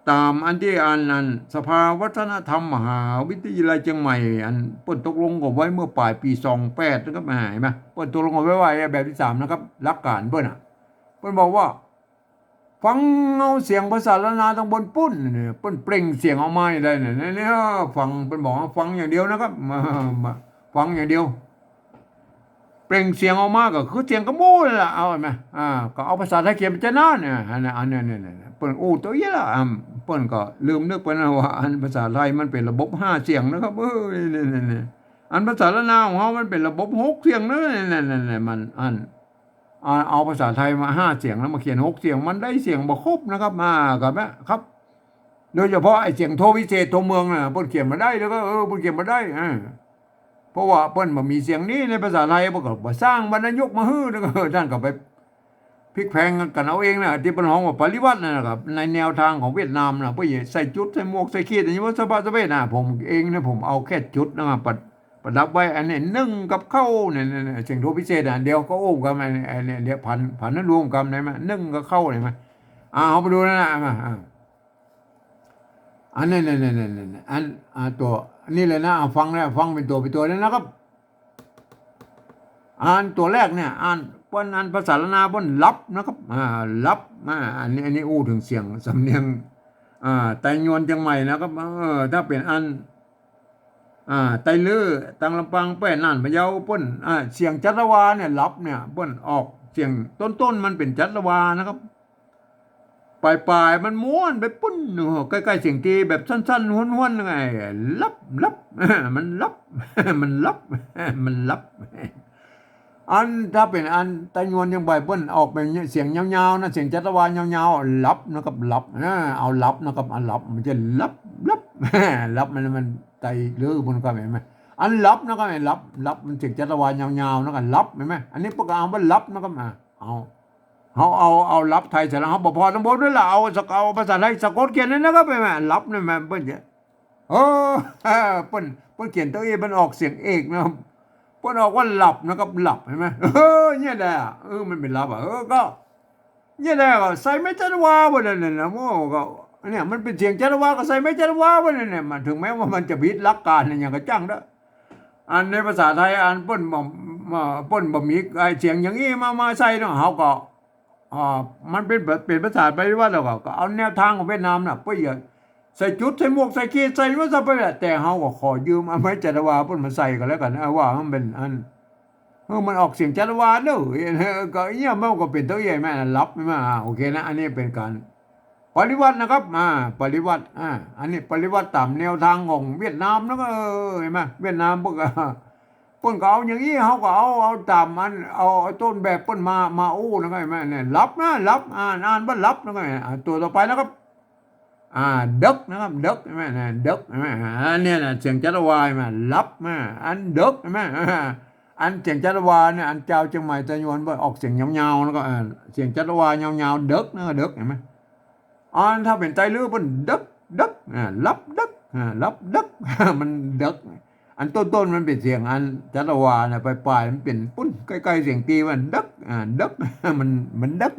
ต๋ามอันตี้อัน อันสภาวัฒนธรรมมหาวิทยาลัยเจียงใหม่ อันเปิ้นตกลงกั๋นไว้เมื่อป๋ายปี๋สองแปดนะครับ หันไหม เปิ้นตกลงกั๋นไว้ว่าแบบตี้สามนะครับ หลักก๋านเปิ้นน่ะ เปิ้นบอกว่า ฟังเอาเสียงภาษาล้านนาตางบนปู๊นเนี่ย เปิ้นเปล่งเสียงออกมาได้เนี่ย เนี่ย เนี่ย ฟัง เปิ้นบอกว่าฟังอย่างเดียวนะครับ มา มา ฟังอย่างเดียว เปล่งเสียงออกมาก็คือเสียงกำมู้นแหละ เอาหันไหม อ่า ก็เอาภาษาไทยเขียนไปจ้ะนะเนี่ย อันนี้ อันนี้ เนี่ย เนี่ย เนี่ย เปิ้นอู้ตั๋วอี้ละ อ่า เปิ้นก็ลืมนึกไปนะว่าอันภาษาไทยมันเป๋นระบบห้าเสียงนะครับ เออ นี่ นี่ นี่ นี่ อันภาษาล้านนาของเฮามันเป๋นระบบหกเสียงนะ เนี่ย เนี่ย เนี่ย เนี่ย มันอัน อ่า เอาภาษาไทยมาห้าเสียงแล้วมาเขียนหกเสียง มันได้เสียงบ่ครบนะครับ อ่า ครับ ครับ โดยเฉพาะไอ้เสียงโทพิเศษ โทเมืองน่ะ เปิ้นเขียนบ่ได้ แล้วก็ เออ เปิ้นเขียนบ่ได้ อ่า เพราะว่าเปิ้นบ่มีเสียงนี้ในภาษาไทย เปิ้นก็บ่สร้างวรรณยุกต์มาหื้อ แล้วก็ต้านก็ไป พลิกแพลงกั๋นเอาเองนะ ตี้เปิ้นฮ้องว่าปริวัตินั่นนะครับ ในแนวตางของเวียดนามนะ เปิ้นใส่จุด ใส่หมวก ใส่ขีด อันนี้ว่าสะบะสะเบ้นะ ผมเองนะ ผมเอาแค่จุดนะ มาประ ประดับไว้ อันนี้นึ่งกับข้าวเนี่ย เนี่ย เนี่ย เสียงโทพิเศษนะ เดี๋ยวก็อู้กำ อันนี้ อันนี้ เดี๋ยวผัน ผันให้ฮู้กำได้ไหม นึ่งกับข้าวได้ไหม อ่า เอาไปดูนั่นนะ มา อ่า อันนี้ เนี่ย เนี่ย เนี่ย เนี่ย อัน อ่า ตั๋ว นี่เลยนะ อ่า ฟังนะ ฟังเป๋นตั๋ว เป๋นตั๋วเลยนะครับ อันตั๋วแรกเนี่ย อัน เปิ้น อันภาษาล้านนาเปิ้นหลับนะครับ อ่า หลับ อ่า อันนี้ อันนี้อู้เถิงเสียงสำเนียง อ่า ไตยวนเจียงใหม่นะครับ เออ ถ้าเป๋นอัน อ่า ไตลื้อ ตางลำปาง แป้ น่าน พะเยา เปิ้น อ่า เสียงจัตวาเนี่ย หลับเนี่ย เปิ้นออกเสียง ต้นๆ มันเป๋นจัตวานะครับ ป๋ายๆ มันม้วนไปปุ้น โอ้โห ใก้ๆ เสียงตี้แบบสั้นๆ ห้วนๆ ไง หลับ หลับ มันหลับ มันหลับ มันหลับ อัน ถ้าเป๋นอันไตยวนเจียงใหม่เปิ้นออกเป๋นเสียงยาวๆ นะ เสียงจัตวายาวๆ หลับนะครับ หลับ อ่า เอาหลับนะครับ เอาหลับ มันจะหลับ หลับ หลับ มัน มันไตลื้อปุ้นครับ หันก่อ อันหลับนะครับ หลับ หลับ มันเสียงจัตวายาวๆ นะครับ หลับ หันก่อ อันนี้เปิ้นก็อ่านว่าหลับนะครับ อ่า เอา เฮาเอา เอาหลับไทยใส่แล้ว เฮาบ่ผ่อตางบนด้วยล่ะ เอาสะ เอาภาษาไทยสะกดเขียนเลยนะครับ หันก่อ หลับเนี่ย มันเปิ้นจะ เออ เปิ้น เปิ้นเขียนตั๋วเอ เปิ้นออกเสียงเอกนะครับ เปิ้นออกว่าหลับนะครับ หลับ หันก่อ เออ เนี่ยแหละ เออ มันเป๋นหลับอ่ะ เออ ก็ เนี่ยแหละ ก็ใส่ไม้จัตวาไว้นั่นน่ะ โอ้ ก็ เนี่ย มันเป๋นเสียงจัตวา ก็ใส่ไม้จัตวาไว้นั่นน่ะ มัน เถิงแม้ว่ามันจะผิดหลักการเนี่ย หยังก็จ้างเต๊อะ อันในภาษาไทย อันเปิ้นบ่ บ่ เปิ้นบ่มีไอ้เสียงอย่างอี้มา มาใส่เนาะ เฮาก็ อ่า มันเป๋น เป๋นภาษาปริวัติ แล้วก็ ก็เอาแนวตางของเวียดนามน่ะ เปิ้นจะใส่จุด ใส่หมวก ใส่ขีด ใส่ว่าซะไปแหละ แต่เฮาก็ขอยืมเอาไม้จัตวาเปิ้นมาใส่ก็แล้วกั๋น เอาว่ามันเป๋นอัน เออ มันออกเสียงจัตวาเนาะ เออ ก็เนี่ย มันก็เป๋นตั๋วเอ หันก่อ หลับ หันก่อ อ่า โอเคนะ อันนี้เป๋นก๋านปริวัตินะครับ อ่า ปริวัติ อ่า อันนี้ปริวัติต๋ามแนวตางของเวียดนามนะ ก็ เออ หันก่อ เวียดนามเปิ้นก็ เปิ้นก็เอาอย่างอี้ เฮาก็เอา เอาต๋ามอัน เอา เอาต้นแบบเปิ้นมา มาอู้นะ ก็หันก่อ เนี่ย หลับนะ หลับ อ่าน อ่านว่าหลับนะ ก็หันก่อ อ่า ตั๋วต่อไปนะครับ อ่า เดิ็กนะครับ เดิ็ก หันก่อ นะ เดิ็ก หันก่อ อ่า เนี่ยนะ เสียงจัตวา หันก่อ หลับ อ่า อันเดิ็ก หันก่อ อ่า อันเสียงจัตวาเนี่ย อันจาวเจียงใหม่ไตยวนเปิ้นออกเสียงยาวๆ แล้วก็ อ่า เสียงจัตวายาวๆ เดิ็กนะ เดิ็ก หันก่อ อันถ้าเป๋นไตลื้อเปิ้นเดิ็ก เดิ็ก อ่า หลับเดิ็ก อ่า หลับเดิ็ก มันเดิ็ก อันต้นๆ มันเป๋นเสียงอันจัตวานะ ป๋ายๆ มันเป๋นปุ้น ใก้ๆ เสียงตี้มันเดิ็ก อ่า เดิ็ก มัน มันเดิ็ก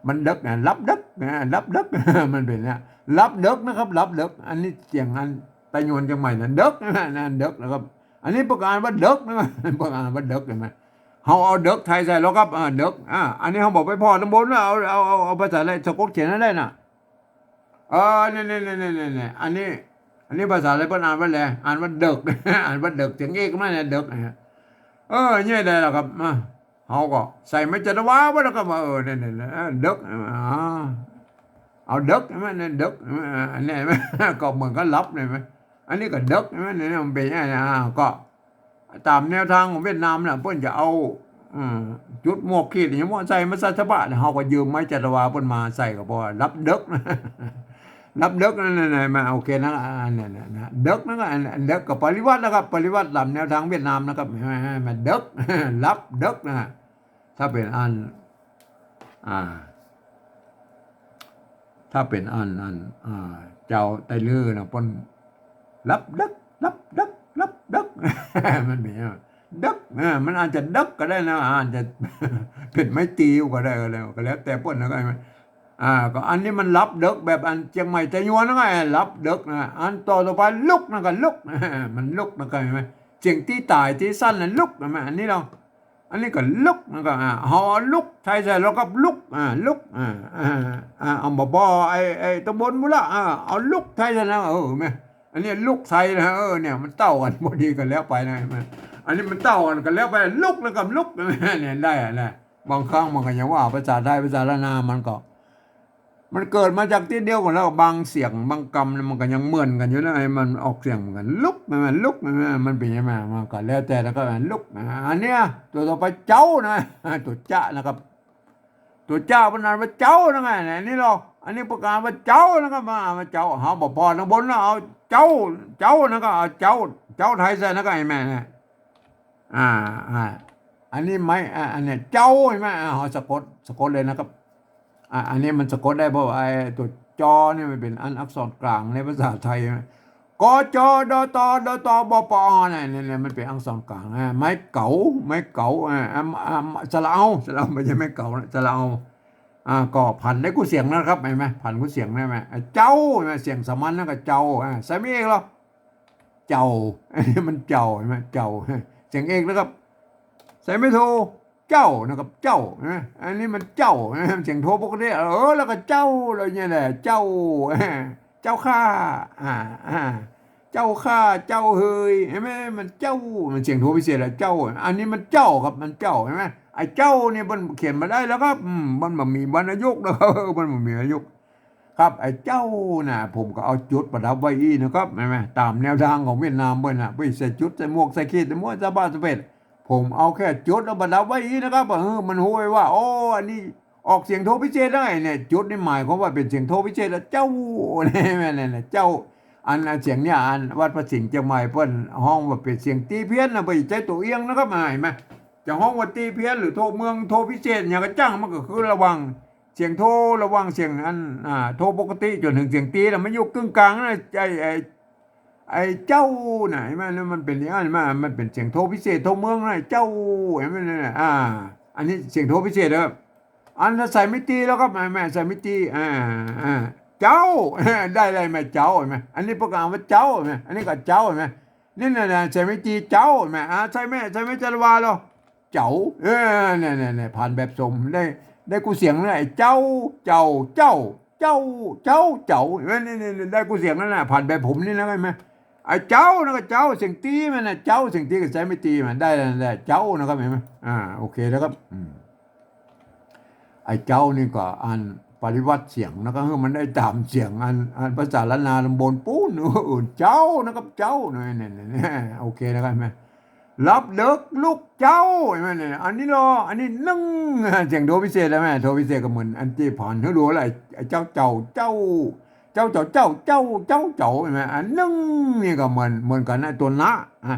มันเดิ็กนะ หลับเดิ็ก อ่า หลับเดิ็ก มันเป๋นเนี่ย หลับเดิ็กนะครับ หลับเดิ็ก อันนี้เสียงอันไตยวนเจียงใหม่นะ เดิ็กนะ เดิ็กนะครับ อันนี้เปิ้นก็อ่านว่าเดิ็กนะ เปิ้นก็อ่านว่าเดิ็ก หันก่อ เฮาเอาเดิ็กไทยใส่แล้วครับ อ่า เดิ็ก อ่า อันนี้เฮาบ่ไปผ่อตางบนนะ เอา เอา เอา เอาภาษาไทยสะกดเขียนหั้นแหละนะ เออ เนี่ย เนี่ย อันนี้ อันนี้ภาษาไทยเปิ้นอ่านว่าอะไร อ่านว่าเดิ็ก อ่านว่าเดิ็ก เสียงเอกมันเนี่ย เดิ็ก นะฮะ เออ เนี่ยได้แล้วครับ มา เฮาก็ใส่ไม้จัตวาไว้แล้วก็มา เออ เนี่ย เนี่ย เนี่ย เออ เดิ็ก อ่า เอาเดิ็ก หันก่อ เนี่ย เดิ็ก หันก่อ อันนี้ หันก่อ ก็เหมือนกับหลับเลย หันก่อ อันนี้ก็เดิ็ก หันก่อ เนี่ย มันเป๋นอย่างนี้ อ่า ก็ ต๋ามแนวตางของเวียดนามน่ะ เปิ้นจะเอา อืม จุด หมวก ขีด อย่างเงี้ย ใส่มาใส่สะบะเนี่ย เฮาก็ยืมไม้จัตวาเปิ้นมาใส่ก็พอ หลับเดิ็ก หลับเดิ็กนั่นน่ะ มา โอเคนะ อันนั้นน่ะนะ เดิ็กนั่นก็ อัน อันเดิ็กก็ปริวัตินะครับ ปริวัติต๋ามแนวตางเวียดนามนะครับ มาเดิ็ก หลับเดิ็กนะ ถ้าเป๋นอัน อ่า ถ้าเป๋นอัน อัน อ่า เจ้าไตลื้อนะ เปิ้น หลับเดิ็ก หลับเดิ็ก หลับเดิ็ก มันเป๋น เดิ็ก อ่า มันอาจจะเดิ็กก็ได้นะ อาจจะ เป๋นไม้ตีก็ได้ ก็แล้ว ก็แล้วแต่เปิ้นนะ ก็ อ่า ก็อันนี้มันหลับเดิ็กแบบอันเจียงใหม่ไตยวนนะ ไง หลับเดิ็กนะ อันต่อ ต่อไปลุกนะ ก็ลุก มันลุกนะ ก็หันก่อ เสียงตี้ต๋ายตี้สั้นน่ะ ลุก หันก่อ อันนี้เรา อันนี้ก็ลุก หันก่อ อ่า เฮาเอาลุกไทยใส่แล้วก็ลุก อ่า ลุก อ่า อ่า อ่า เอาบ่ บ่ ไอ้ ไอ้ตางบนพุ้นละ อ่า เอาลุกไทยใส่นะ เออ แม่ อันนี้ลุกไทยนะ เออ เนี่ย มันเต้ากั๋นพอดีก็แล้วไปนะ แม่ อันนี้มันเต้ากั๋นก็แล้วไป ลุกแล้วก็ลุก เนี่ย ได้อะนะ บางครั้งมันก็ยังว่าภาษาไทย ภาษาล้านนามันก็ มันเกิดมาจากตี้เดียวกั๋นแล้ว บางเสียง บางกำเนี่ย มันก็ยังเหมือนกั๋นอยู่นะ ไอ้มันออกเสียงเหมือนกั๋น ลุก หันก่อ ลุก หันก่อ มันเป๋นยังไง มันก็แล้วแต่ แล้วก็ลุก อ่า อันเนี้ย ตั๋วต่อไปเจ้านะ ตั๋วจะนะครับ ตั๋วจะเปิ้นอ่านว่าเจ้านะ ไง อันนี้เรา อันนี้เปิ้นอ่านว่าเจ้านะครับ มา มาเจ้า เฮาบ่ผ่อตางบนนะ เอาเจ้า เจ้านะ ก็เอาเจ้า เจ้าไทยใส่นะ ก็หันก่อ เนี่ย อ่า อ่า อันนี้ไม้ อ่า อันเนี้ย เจ้า เห็นไหม อ่า เฮาสะกด สะกดเลยนะครับ อ่า อันนี้มันสะกดได้ เพราะว่าไอ้ตั๋ว จอ เนี่ยมันเป๋นอันอักษรกลางในภาษาไทยนะ ก จ ด ต ด ต บ ป อ เนี่ย เนี่ย เนี่ย มันเป๋นอักษรกลางนะ ไม้เก๋า ไม้เก๋า อ่า อ่า อ่า สระเอา สระเอา ไม่ใช่ไม้เก๋านะ สระเอา อ่า ก็ผันได้กู้เสียงนะครับ เห็นไหม ผันกู้เสียงได้ไหม อ่า เจ้า เห็นไหม เสียงสามัญนั่นก็เจ้า อ่า ใส่ไม่เอกเหรอ เจ้า อันนี้มันเจ้า เห็นไหม เจ้า เสียงเอกนะครับ ใส่ไม่โท เจ้านะครับ เจ้า เห็นไหม อันนี้มันเจ้า เสียงโทปกติ เออ แล้วก็เจ้า แล้วเนี่ยแหละ เจ้า เจ้าข้า อ่า อ่า เจ้าข้า เจ้าเฮย เห็นไหม มันเจ้า มันเสียงโทพิเศษแหละ เจ้า อันนี้มันเจ้าครับ มันเจ้า เห็นไหม ไอ้เจ้าเนี่ยมันเขียนบ่ได้แล้วครับ อืม มันบ่มีวรรณยุกต์แล้วครับ มันบ่มีวรรณยุกต์ ครับ ไอ้เจ้าน่ะ ผมก็เอาจุดประดับไว้อี้นะครับ เห็นไหม ต๋ามแนวทางของเวียดนามเปิ้นน่ะ ไปใส่จุด ใส่หมวก ใส่ขีด ใส่หมวก ใส่บาท ใส่เพชร ผมเอาแค่จุดแล้วประดับไว้อี้นะครับ เออ มันฮู้ไว้ว่า โอ้ อันนี้ออกเสียงโทพิเศษได้เนี่ย จุดนี่หมายความว่าเป๋นเสียงโทพิเศษแล้ว เจ้า เนี่ย เนี่ย เนี่ย เจ้า อัน อันเสียงเนี่ย อันวัดพระสิงห์เจียงใหม่เปิ้นฮ้องว่าเป๋นเสียงตี้เพี้ยนนะ บ่ใจ้ตั๋วเอี้ยงนะครับ เห็นไหม จะฮ้องว่าตี้เพี้ยนหรือโทเมือง โทพิเศษ อย่างกระจั่ง มันก็คือระหว่างเสียงโท ระหว่างเสียงอัน อ่า โทปกติจ๋นเถิงเสียงตี้น่ะ มันอยู่กึ่งกลางน่ะ ไอ้ ไอ้ ไอ้เจ้าน่ะ เห็นไหม มันเป๋นอย่างนั้น เห็นไหม มันเป๋นเสียงโทพิเศษ โทเมืองน่ะ เจ้า เห็นไหม นั่นน่ะ อ่า อันนี้เสียงโทพิเศษครับ อันถ้าใส่ไม่ตี้แล้วครับ แม่ ใส่ไม่ตี้ อ่า อ่า เจ้า ได้ ได้ไหม เจ้า เห็นไหม อันนี้เปิ้นก็อ่านว่าเจ้า เห็นไหม อันนี้ก็เจ้า เห็นไหม นี่น่ะ ใส่ไม่ตี้ เจ้า เห็นไหม อ่า ใส่ไม่ ใส่ไม่จารวาเหรอ เจ้า เออ เนี่ย เนี่ย เนี่ย ผันแบบสม ได้ ได้กู้เสียงเลย ไอ้เจ้า เจ้า เจ้า เจ้า เจ้า เจ้า เห็นไหม นี่ นี่ นี่ ได้กู้เสียงแล้วนะ ผันแบบผมนี่นะ เห็นไหม ไอ้เจ้านั่นก็เจ้า เสียงตี้มันนะ เจ้า เสียงตี้ก็ใส่ไม่ตี้มัน ได้แล้ว ได้ เจ้านะครับ เห็นไหม อ่า โอเคนะครับ อืม ไอ้เจ้านี่ก็อันปริวัติเสียงนะครับ ให้มันได้ต๋ามเสียงอัน อันภาษาล้านนาตำบลปู๊น เออ เจ้านะครับ เจ้า เนี่ย เนี่ย เนี่ย โอเคนะครับ เห็นไหม หลับเดิ็กลุกเจ๊า เห็นไหมเนี่ย อันนี้ลอ อันนี้นึ่ง เสียงโทพิเศษแล้วแม่ โทพิเศษก็เหมือนอันตี้ผ่านหื้อดูแล้ว ไอ้เจ้าเจ้า เจ้า เจ้าเจ้า เจ้า เจ้าเจ้า เจ้าเจ้า เห็นไหม อันนึ่งนี่ก็เหมือน เหมือนกั๋นนะ ตั๋วนะ อ่ะ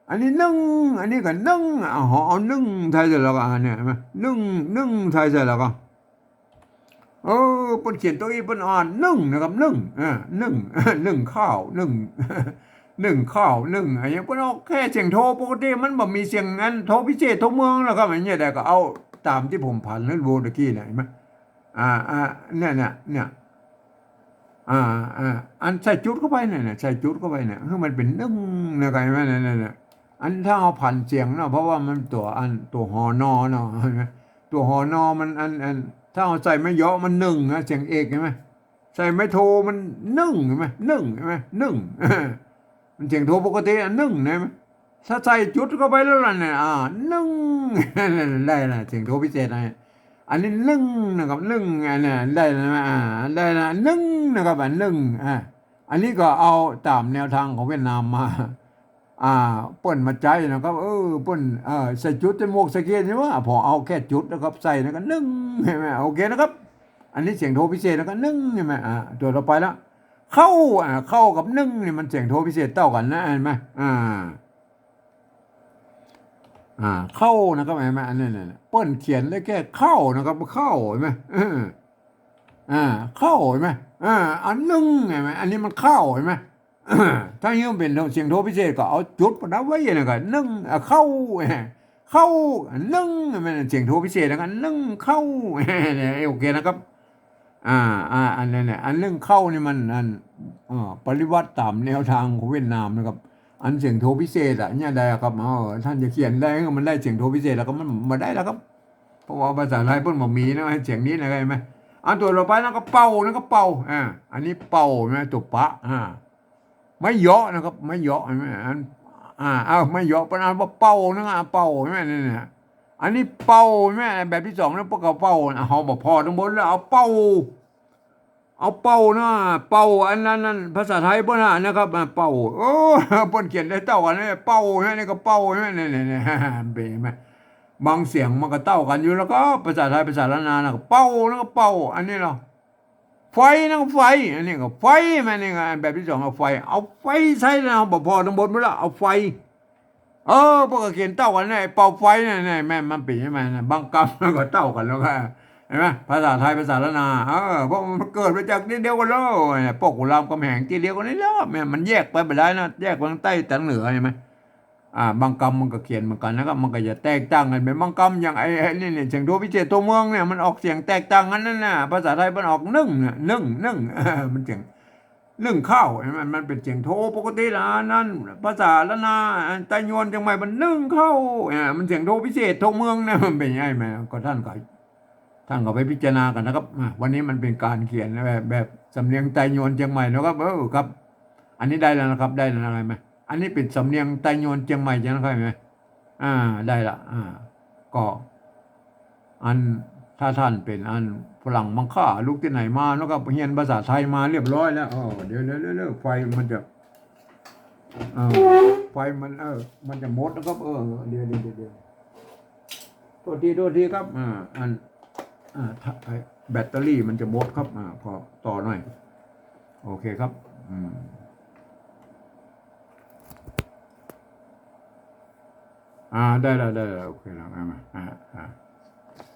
อันนี้นึ่ง อันนี้ก็นึ่ง อ่ะ เอา เอานึ่งไทยเสร็จแล้วก็ อันเนี้ย เห็นไหม นึ่ง นึ่งไทยเสร็จแล้วก็ เออ เปิ้นเขียนตั๋วอี้เปิ้นอ่านนึ่งนะครับ นึ่ง เออ นึ่ง นึ่งข้าว นึ่ง นึ่งข้าว นึ่ง อะหยัง เปิ้นออกแค่เสียงโทปกติ มันบ่มีเสียงอันโทพิเศษโทเมืองนะครับ อันเนี้ย แต่ก็เอาต๋ามตี้ผมผันหื้อดูตะกี้น่ะ หันก่อ อ่า อ่า เนี่ย เนี่ย เนี่ย อ่า อ่า อันใส่จุดเข้าไปเนี่ย เนี่ย ใส่จุดเข้าไปเนี่ย หื้อมันเป๋นนึ่งนะครับ หันก่อ เนี่ย เนี่ย เนี่ย อันถ้าเอาผันเสียงเนาะ เพราะว่ามันตั๋วอัน ตั๋ว ห น เนาะ หันก่อ ตั๋ว ห น มันอัน อัน ถ้าเอาใส่ไม้เยาะมันนึ่งนะ เสียงเอก หันก่อ ใส่ไม้โทมันนึ่ง หันก่อ นึ่ง หันก่อ นึ่ง มันเสียงโทปกติ อันนึ่ง หันก่อ ถ้าใส่จุดเข้าไปแล้วล่ะเนี่ย อ่า นึ่ง ได้นะ เสียงโทพิเศษนะ อันนี้นึ่งนะครับ นึ่ง อันเนี้ย ได้นะ อ่า ได้นะ นึ่งนะครับ อันนึ่ง อ่า อันนี้ก็เอาต๋ามแนวทางของเวียดนามมา อ่า เปิ้นมาใจ๊นะครับ เออ เปิ้น เออ ใส่จุด ใส่หมวก ใส่ขีด ใช่ไหม พอเอาแค่จุดนะครับ ใส่แล้วก็นึ่ง หันก่อ โอเคนะครับ อันนี้เสียงโทพิเศษแล้วก็นึ่ง หันก่อ อ่า ตั๋วต่อไปละ เข้า อ่า เข้ากับนึ่งนี่มันเสียงโทพิเศษเต้ากั๋นนะ หันก่อ อ่า อ่า เข้านะครับ หันก่อ อันนี้เนี่ย เปิ้นเขียนได้แค่เข้านะครับ เข้า หันก่อ เออ อ่า เข้า หันก่อ อ่า อันนึ่ง หันก่อ อันนี้มันเข้า หันก่อ ถ้าหื้อมันเป๋นเสียงโทพิเศษก็เอาจุดประดับไว้อย่างนั้นก็นึ่ง อ่ะ เข้า เข้า นึ่ง มันเสียงโทพิเศษแล้วก็นึ่งเข้า เนี่ย โอเคนะครับ อ่า อ่า อันนั้นเนี่ย อันนึ่งเข้านี่มัน อัน เอ่อ ปริวัติต๋ามแนวทางของเวียดนามนะครับ อันเสียงโทพิเศษอะ เนี่ยได้ครับ เออ ต้านจะเขียนได้ มันได้เสียงโทพิเศษแล้วก็มันบ่ได้แล้วครับ เพราะว่าภาษาไทยเปิ้นบ่มีนะ เสียงนี้นะ หันก่อ อันตั๋วต่อไปนั่นก็เป่า นั่นก็เป่า อ่า อันนี้เป่า หันก่อ ตั๋วปะ อ่า ไม้เยาะนะครับ ไม้เยาะ หันก่อ อัน อ่า เอา ไม้เยาะ เปิ้นอ่านว่าเป่า นั่นอ่ะ เป่า หันก่อ เนี่ย เนี่ย อันนี้เป่า หันก่อ แบบตี้สองนะ เปิ้นก็เป่า อ่ะ เฮาบ่ผ่อตังบนแล้ว เอาเป่า เอาเป่านะ เป่า อันนั้น นั่น ภาษาไทยเปิ้นน่ะนะครับ อ่ะ เป่า โอ้ เปิ้นเขียนได้เต้ากั๋นเนี่ย เป่า หันก่อ นี่ก็เป่า หันก่อ เนี่ย เนี่ย เนี่ย หันก่อ บางเสียงมันก็เต้ากั๋นอยู่แล้วก็ ภาษาไทย ภาษาล้านนานะ เป่า นั่นก็เป่า อันนี้ลอ ไฟ นั่นก็ไฟ อันนี้ก็ไฟ แม่นนี่ก็ อันแบบตี้สองก็ไฟ เอาไฟใส่แล้ว บ่ผ่อตังบนพุ้นละ เอาไฟ เออ พวกก็เขียนเต้ากั๋นเนี่ย ไอ้เป่าไฟเนี่ย เนี่ย แม่นมันเป๋นใช่ไหมนะ บางกำมันก็เต้ากั๋นแล้วก็ เห็นไหม ภาษาไทย ภาษาล้านนา เออ เพราะมันเกิดมาจากตี้เดียวกั๋นแล้ว เนี่ย ปกขุนรามคำแหงตี้เดียวกั๋นนี่แหละ แม่นมันแยกไปบ่ได้นะ แยกไปตางใต้ตางเหนือ ใช่ไหม อ่า บางกำมันก็เขียนเหมือนกั๋นนะครับ มันก็จะแตกต่างกั๋นไป บางกำอย่างไอ้ ไอ้นี่เนี่ย เสียงโทพิเศษโทเมืองเนี่ย มันออกเสียงแตกต่างกั๋นนั่นน่ะ ภาษาไทยมันออกนึ่งน่ะ นึ่ง นึ่ง เออ มันเสียง นึ่งข้าว มัน มันเป๋นเสียงโทปกติละ อันนั้น ภาษาล้านนา ไตยวนเจียงใหม่มันนึ่งข้าว อ่า มันเสียงโทพิเศษโทเมืองนะ มันเป๋นไงแม่ ก็ท่านก็ ท่านก็ไปพิจารณากั๋นนะครับ อ่า วันนี้มันเป๋นก๋านเขียนแบบ แบบสำเนียงไตยวนเจียงใหม่นะครับ เออ ครับ อันนี้ได้แล้วนะครับ ได้แล้วนะครับ เห็นไหม อันนี้เป๋นสำเนียงไตยวนเจียงใหม่ใช่ไหมครับ เห็นไหม อ่า ได้ละ อ่า ก็ อัน ถ้าท่านเป๋นอันฝรั่งมังค่าลุกตี้ไหนมา แล้วก็เฮียนภาษาไทยมาเรียบร้อยแล้ว เออ เดี๋ยว เดี๋ยว เดี๋ยว เดี๋ยว ไฟมันจะ เออ ไฟมัน เออ มันจะหมดนะครับ เออ เดี๋ยว เดี๋ยว เดี๋ยว เดี๋ยว โทษที โทษทีครับ อ่า อัน อ่า ถ้า ไอ้แบตเตอรี่มันจะหมดครับ อ่า ขอต่อหน่อย โอเคครับ อืม อ่า ได้แล้ว ได้แล้ว โอเคแล้ว อ่า อ่า อ่า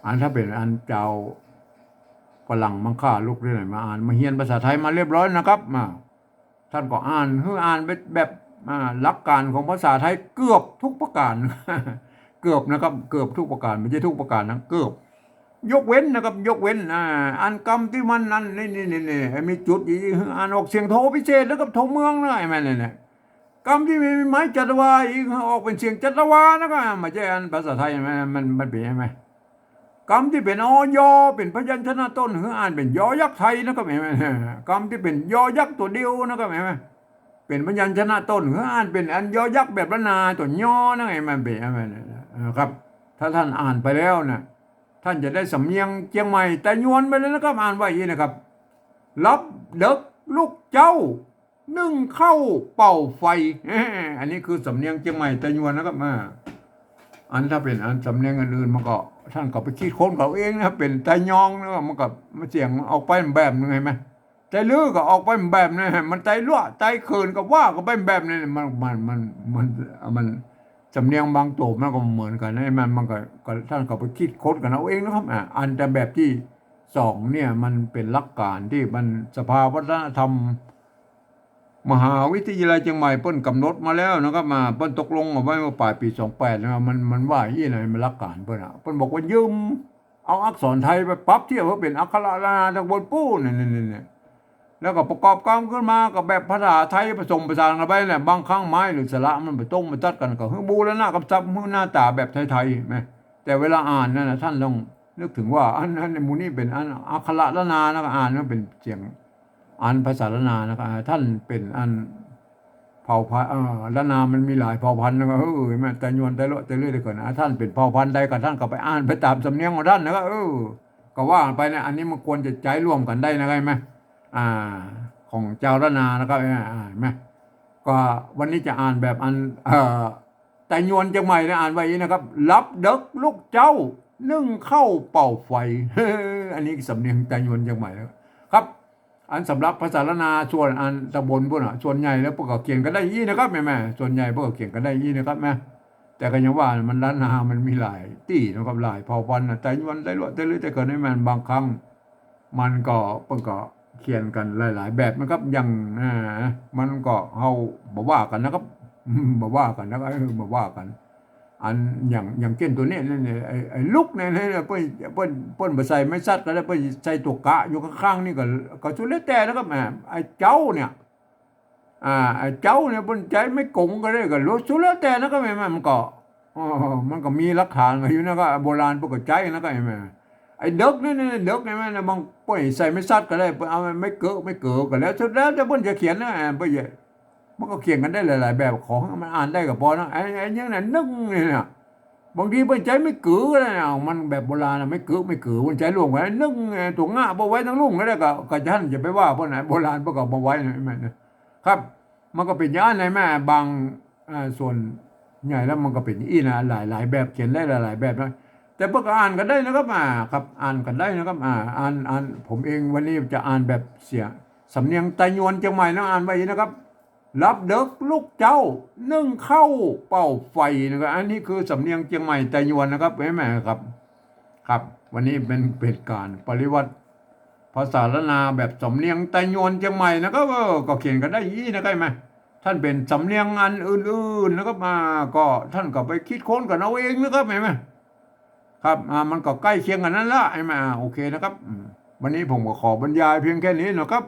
อันถ้าเป๋นอันจาวฝรั่งมังค่าลุกตี้ไหนมาอ่าน มาเฮียนภาษาไทยมาเรียบร้อยนะครับ มา ท่านก็อ่าน หื้ออ่านแบบ แบบ อ่า หลักการของภาษาไทยเกือบทุกประการ เกือบนะครับ เกือบทุกประการ บ่ใจ้ทุกประการนะ เกือบ ยกเว้นนะครับ ยกเว้น อ่า อันกำตี้มันนั่น นี่ นี่ นี่ นี่ ไอ้มีจุดอีก อ่านออกเสียงโทพิเศษนะครับ โทเมืองนะ ไอ้แม่นเนี่ย กำตี้มีไม้จัตวาอีก ออกเป๋นเสียงจัตวานะครับ บ่ใจ้อันภาษาไทย มัน มัน มันเป๋นไงแม่ กำตี้เป๋น อ ยอ เป๋นพยัญชนะต้น หื้ออ่านเป๋นยอยักษ์ไทยนะครับ เห็นไหม กำตี้เป๋นยอยักษ์ตั๋วเดียวนะครับ เห็นไหม เป๋นพยัญชนะต้น หื้ออ่านเป๋นอันยอยักษ์แบบล้านนาตั๋วยอนะ เห็นไหม เป๋น เห็นไหม เออ ครับ ถ้าท่านอ่านไปแล้วนะ ท่านจะได้สำเนียงเจียงใหม่ไตยวนไปเลยนะครับ อ่านว่าอี้นะครับ ลับเดิ็กลูกเจ้า นึ่งข้าวเป่าไฟ อันนี้คือสำเนียงเจียงใหม่ไตยวนนะครับ อ่า อันถ้าเป๋นอันสำเนียงอื่นๆ มันก็ ท่านก็ไปคิดค้นเอาเองนะ เป๋นไตยองนะ มันก็ มันเสียงออกไปแบบนึ่ง เห็นไหม ไตลื้อก็ออกไปแบบนึ่ง มันไตลัวะ ไตเขินก็ว่าก็ไปแบบนึ่ง มัน มัน มัน มัน มัน สำเนียงบางตั๋วมันก็เหมือนกั๋นนะ มัน มันก็ ก็ ท่านก็ไปคิดค้นกั๋นเอาเองนะครับ อ่า อันแต่แบบตี้สองเนี่ย มันเป๋นหลักการตี้มันสภาวัฒนธรรม มหาวิทยาลัยเจียงใหม่เปิ้นก๋ำหนดมาแล้วนะครับ มา เปิ้นตกลงเอาไว้เมื่อป๋ายปี๋สองแปดนะครับ มัน มันว่าอี้นะ มันหลักการเปิ้นอะ เปิ้นบอกว่ายืมเอาอักษรไทยไปปรับเทียบหื้อเป๋นอักขระล้านนาตางบนปู๊น นี่ นี่ นี่ นี่ แล้วก็ประกอบกำขึ้นมากับแบบภาษาไทยผสมผสานกั๋นไปแหละ บางครั้งไม้หรือสระมันบ่ตรงบ่ตัดกั๋น ก็หื้อบูรณะกำศัพท์ หื้อหน้าต๋าแบบไทยๆ แม่น แต่เวลาอ่านนั่นนะ ท่านต้องนึกเถิงว่า อัน อันหมู่นี้เป๋นอันอักขระล้านนานะ อ่านมันเป๋นเสียง อันภาษาล้านนานะครับ อ่า ท่านเป๋นอันเผ่าพันธุ์ เอ่อ ล้านนามันมีหลายเผ่าพันธุ์นะครับ เออ แม่นไตยวน ไตลัวะ ไตลื้อ ไตเขิน อ่า ท่านเป๋นเผ่าพันธุ์ใดก็ท่านก็ไปอ่านไปต๋ามสำเนียงของท่านนะครับ เออ ก็ว่าไปนะ อันนี้มันควรจะใจ๊ร่วมกั๋นได้นะครับ เห็นไหม อ่า ของจาวล้านนานะครับ อ่า อ่า เห็นไหม ก็วันนี้จะอ่านแบบอัน เอ่อ ไตยวนเจียงใหม่นะ อ่านว่าอี้นะครับ ลับเดิ็กลูกเจ้า นึ่งข้าวเป่าไฟ อันนี้สำเนียงไตยวนเจียงใหม่นะครับ อันสำหรับภาษาล้านนา ส่วนอันตางบนปู๊นอะ ส่วนใหญ่แล้วเปิ้นก็เขียนกั๋นได้อี้นะครับ แม่น แม่น ส่วนใหญ่เปิ้นก็เขียนกั๋นได้อี้นะครับ แม่น แต่ก็ยังว่ามันล้านนามันมีหลายตี้นะครับ หลายเผ่าพันธุ์นะ ไตยวน ไตลัวะ ไตลื้อ ไตเขิน นี่แม่น บางครั้ง มันก็ เปิ้นก็เขียนกั๋นหลายๆ แบบนะครับ อย่าง อ่า มันก็ เฮาบ่ว่ากั๋นนะครับ บ่ว่ากั๋นนะครับ เออ บ่ว่ากั๋น อันอย่าง อย่างเจ้นตั๋วเนี้ย เนี่ย เนี่ย ไอ้ ไอ้ลุกเนี่ย เนี่ย เปิ้น เปิ้น เปิ้นบ่ใส่ไม้สัตว์ก็ได้ เปิ้นใส่ตั๋วกะอยู่ข้างๆ นี่ก็ ก็สุดแล้วแต่นะครับ อ่า ไอ้เจ้าเนี่ย อ่า ไอ้เจ้าเนี่ยเปิ้นใจ๊ไม้ก๋งก็ได้ ก็สุดแล้วแต่นะครับ แม่น มันก็ เออ มันก็มีหลักฐานกั๋นอยู่นะครับ โบราณเปิ้นก็ใจ๊นะครับ แม่น ไอ้เดิ็กเนี่ย เนี่ย เดิ็กเนี่ย แม่น บางเปิ้นใส่ไม้สัตว์ก็ได้ เปิ้นเอาไม้เกิ๊ก ไม้เกิ๊กก็แล้ว สุดแล้วแต่เปิ้นจะเขียนนะ เปิ้นจะ มันก็เขียนกั๋นได้หลายๆ แบบ ขอหื้อมันอ่านได้ก็ปอนะ ไอ้ ไอ้ยังนั้นนึ่งเนี่ยนะ บางทีเปิ้นใจ๊ไม้เกิ๊กก็ได้นะ มันแบบโบราณนะ ไม้เกิ๊ก ไม้เกิ๊ก เปิ้นใจ๊ร่วมกั๋น นึ่ง ตั๋วงะบ่ไว้ตังลุ่มก็ได้ ก็ ก็ท่านจะไปว่าเปิ้นนะ โบราณเปิ้นก็บ่ไว้นะ แม่นนะ ครับ มันก็เป๋นอย่างนั้นแหละแม่ บาง อ่า ส่วนใหญ่แล้วมันก็เป๋นอี้นะ หลายๆ แบบ เขียนได้หลายๆ แบบนะ แต่เปิ้นก็อ่านกั๋นได้นะครับ อ่า ครับ อ่านกั๋นได้นะครับ อ่า อ่าน อ่าน ผมเองวันนี้จะอ่านแบบเสียง สำเนียงไตยวนเจียงใหม่นะ อ่านว่าอี้นะครับ หลับเดิ็กลุกเจ๊า นึ่งข้าวเป่าไฟนะครับ อันนี้คือสำเนียงเจียงใหม่ไตยวนนะครับ เห็นไหมครับ ครับ วันนี้เป๋น เป๋นก๋านปริวัติภาษาล้านนาแบบสำเนียงไตยวนเจียงใหม่นะครับ เออ ก็เขียนกั๋นได้อี้นะครับ เห็นไหม ถ้าเป๋นสำเนียงอันอื่นๆ นะครับ อ่า ก็ท่านก็ไปคิดค้นกั๋นเอาเองนะครับ เห็นไหม ครับ อ่า มันก็ใก้เคียงกั๋นนั้นละ เห็นไหม อ่า โอเคนะครับ อืม วันนี้ผมก็ขอบรรยายเพียงแค่นี้นะครับ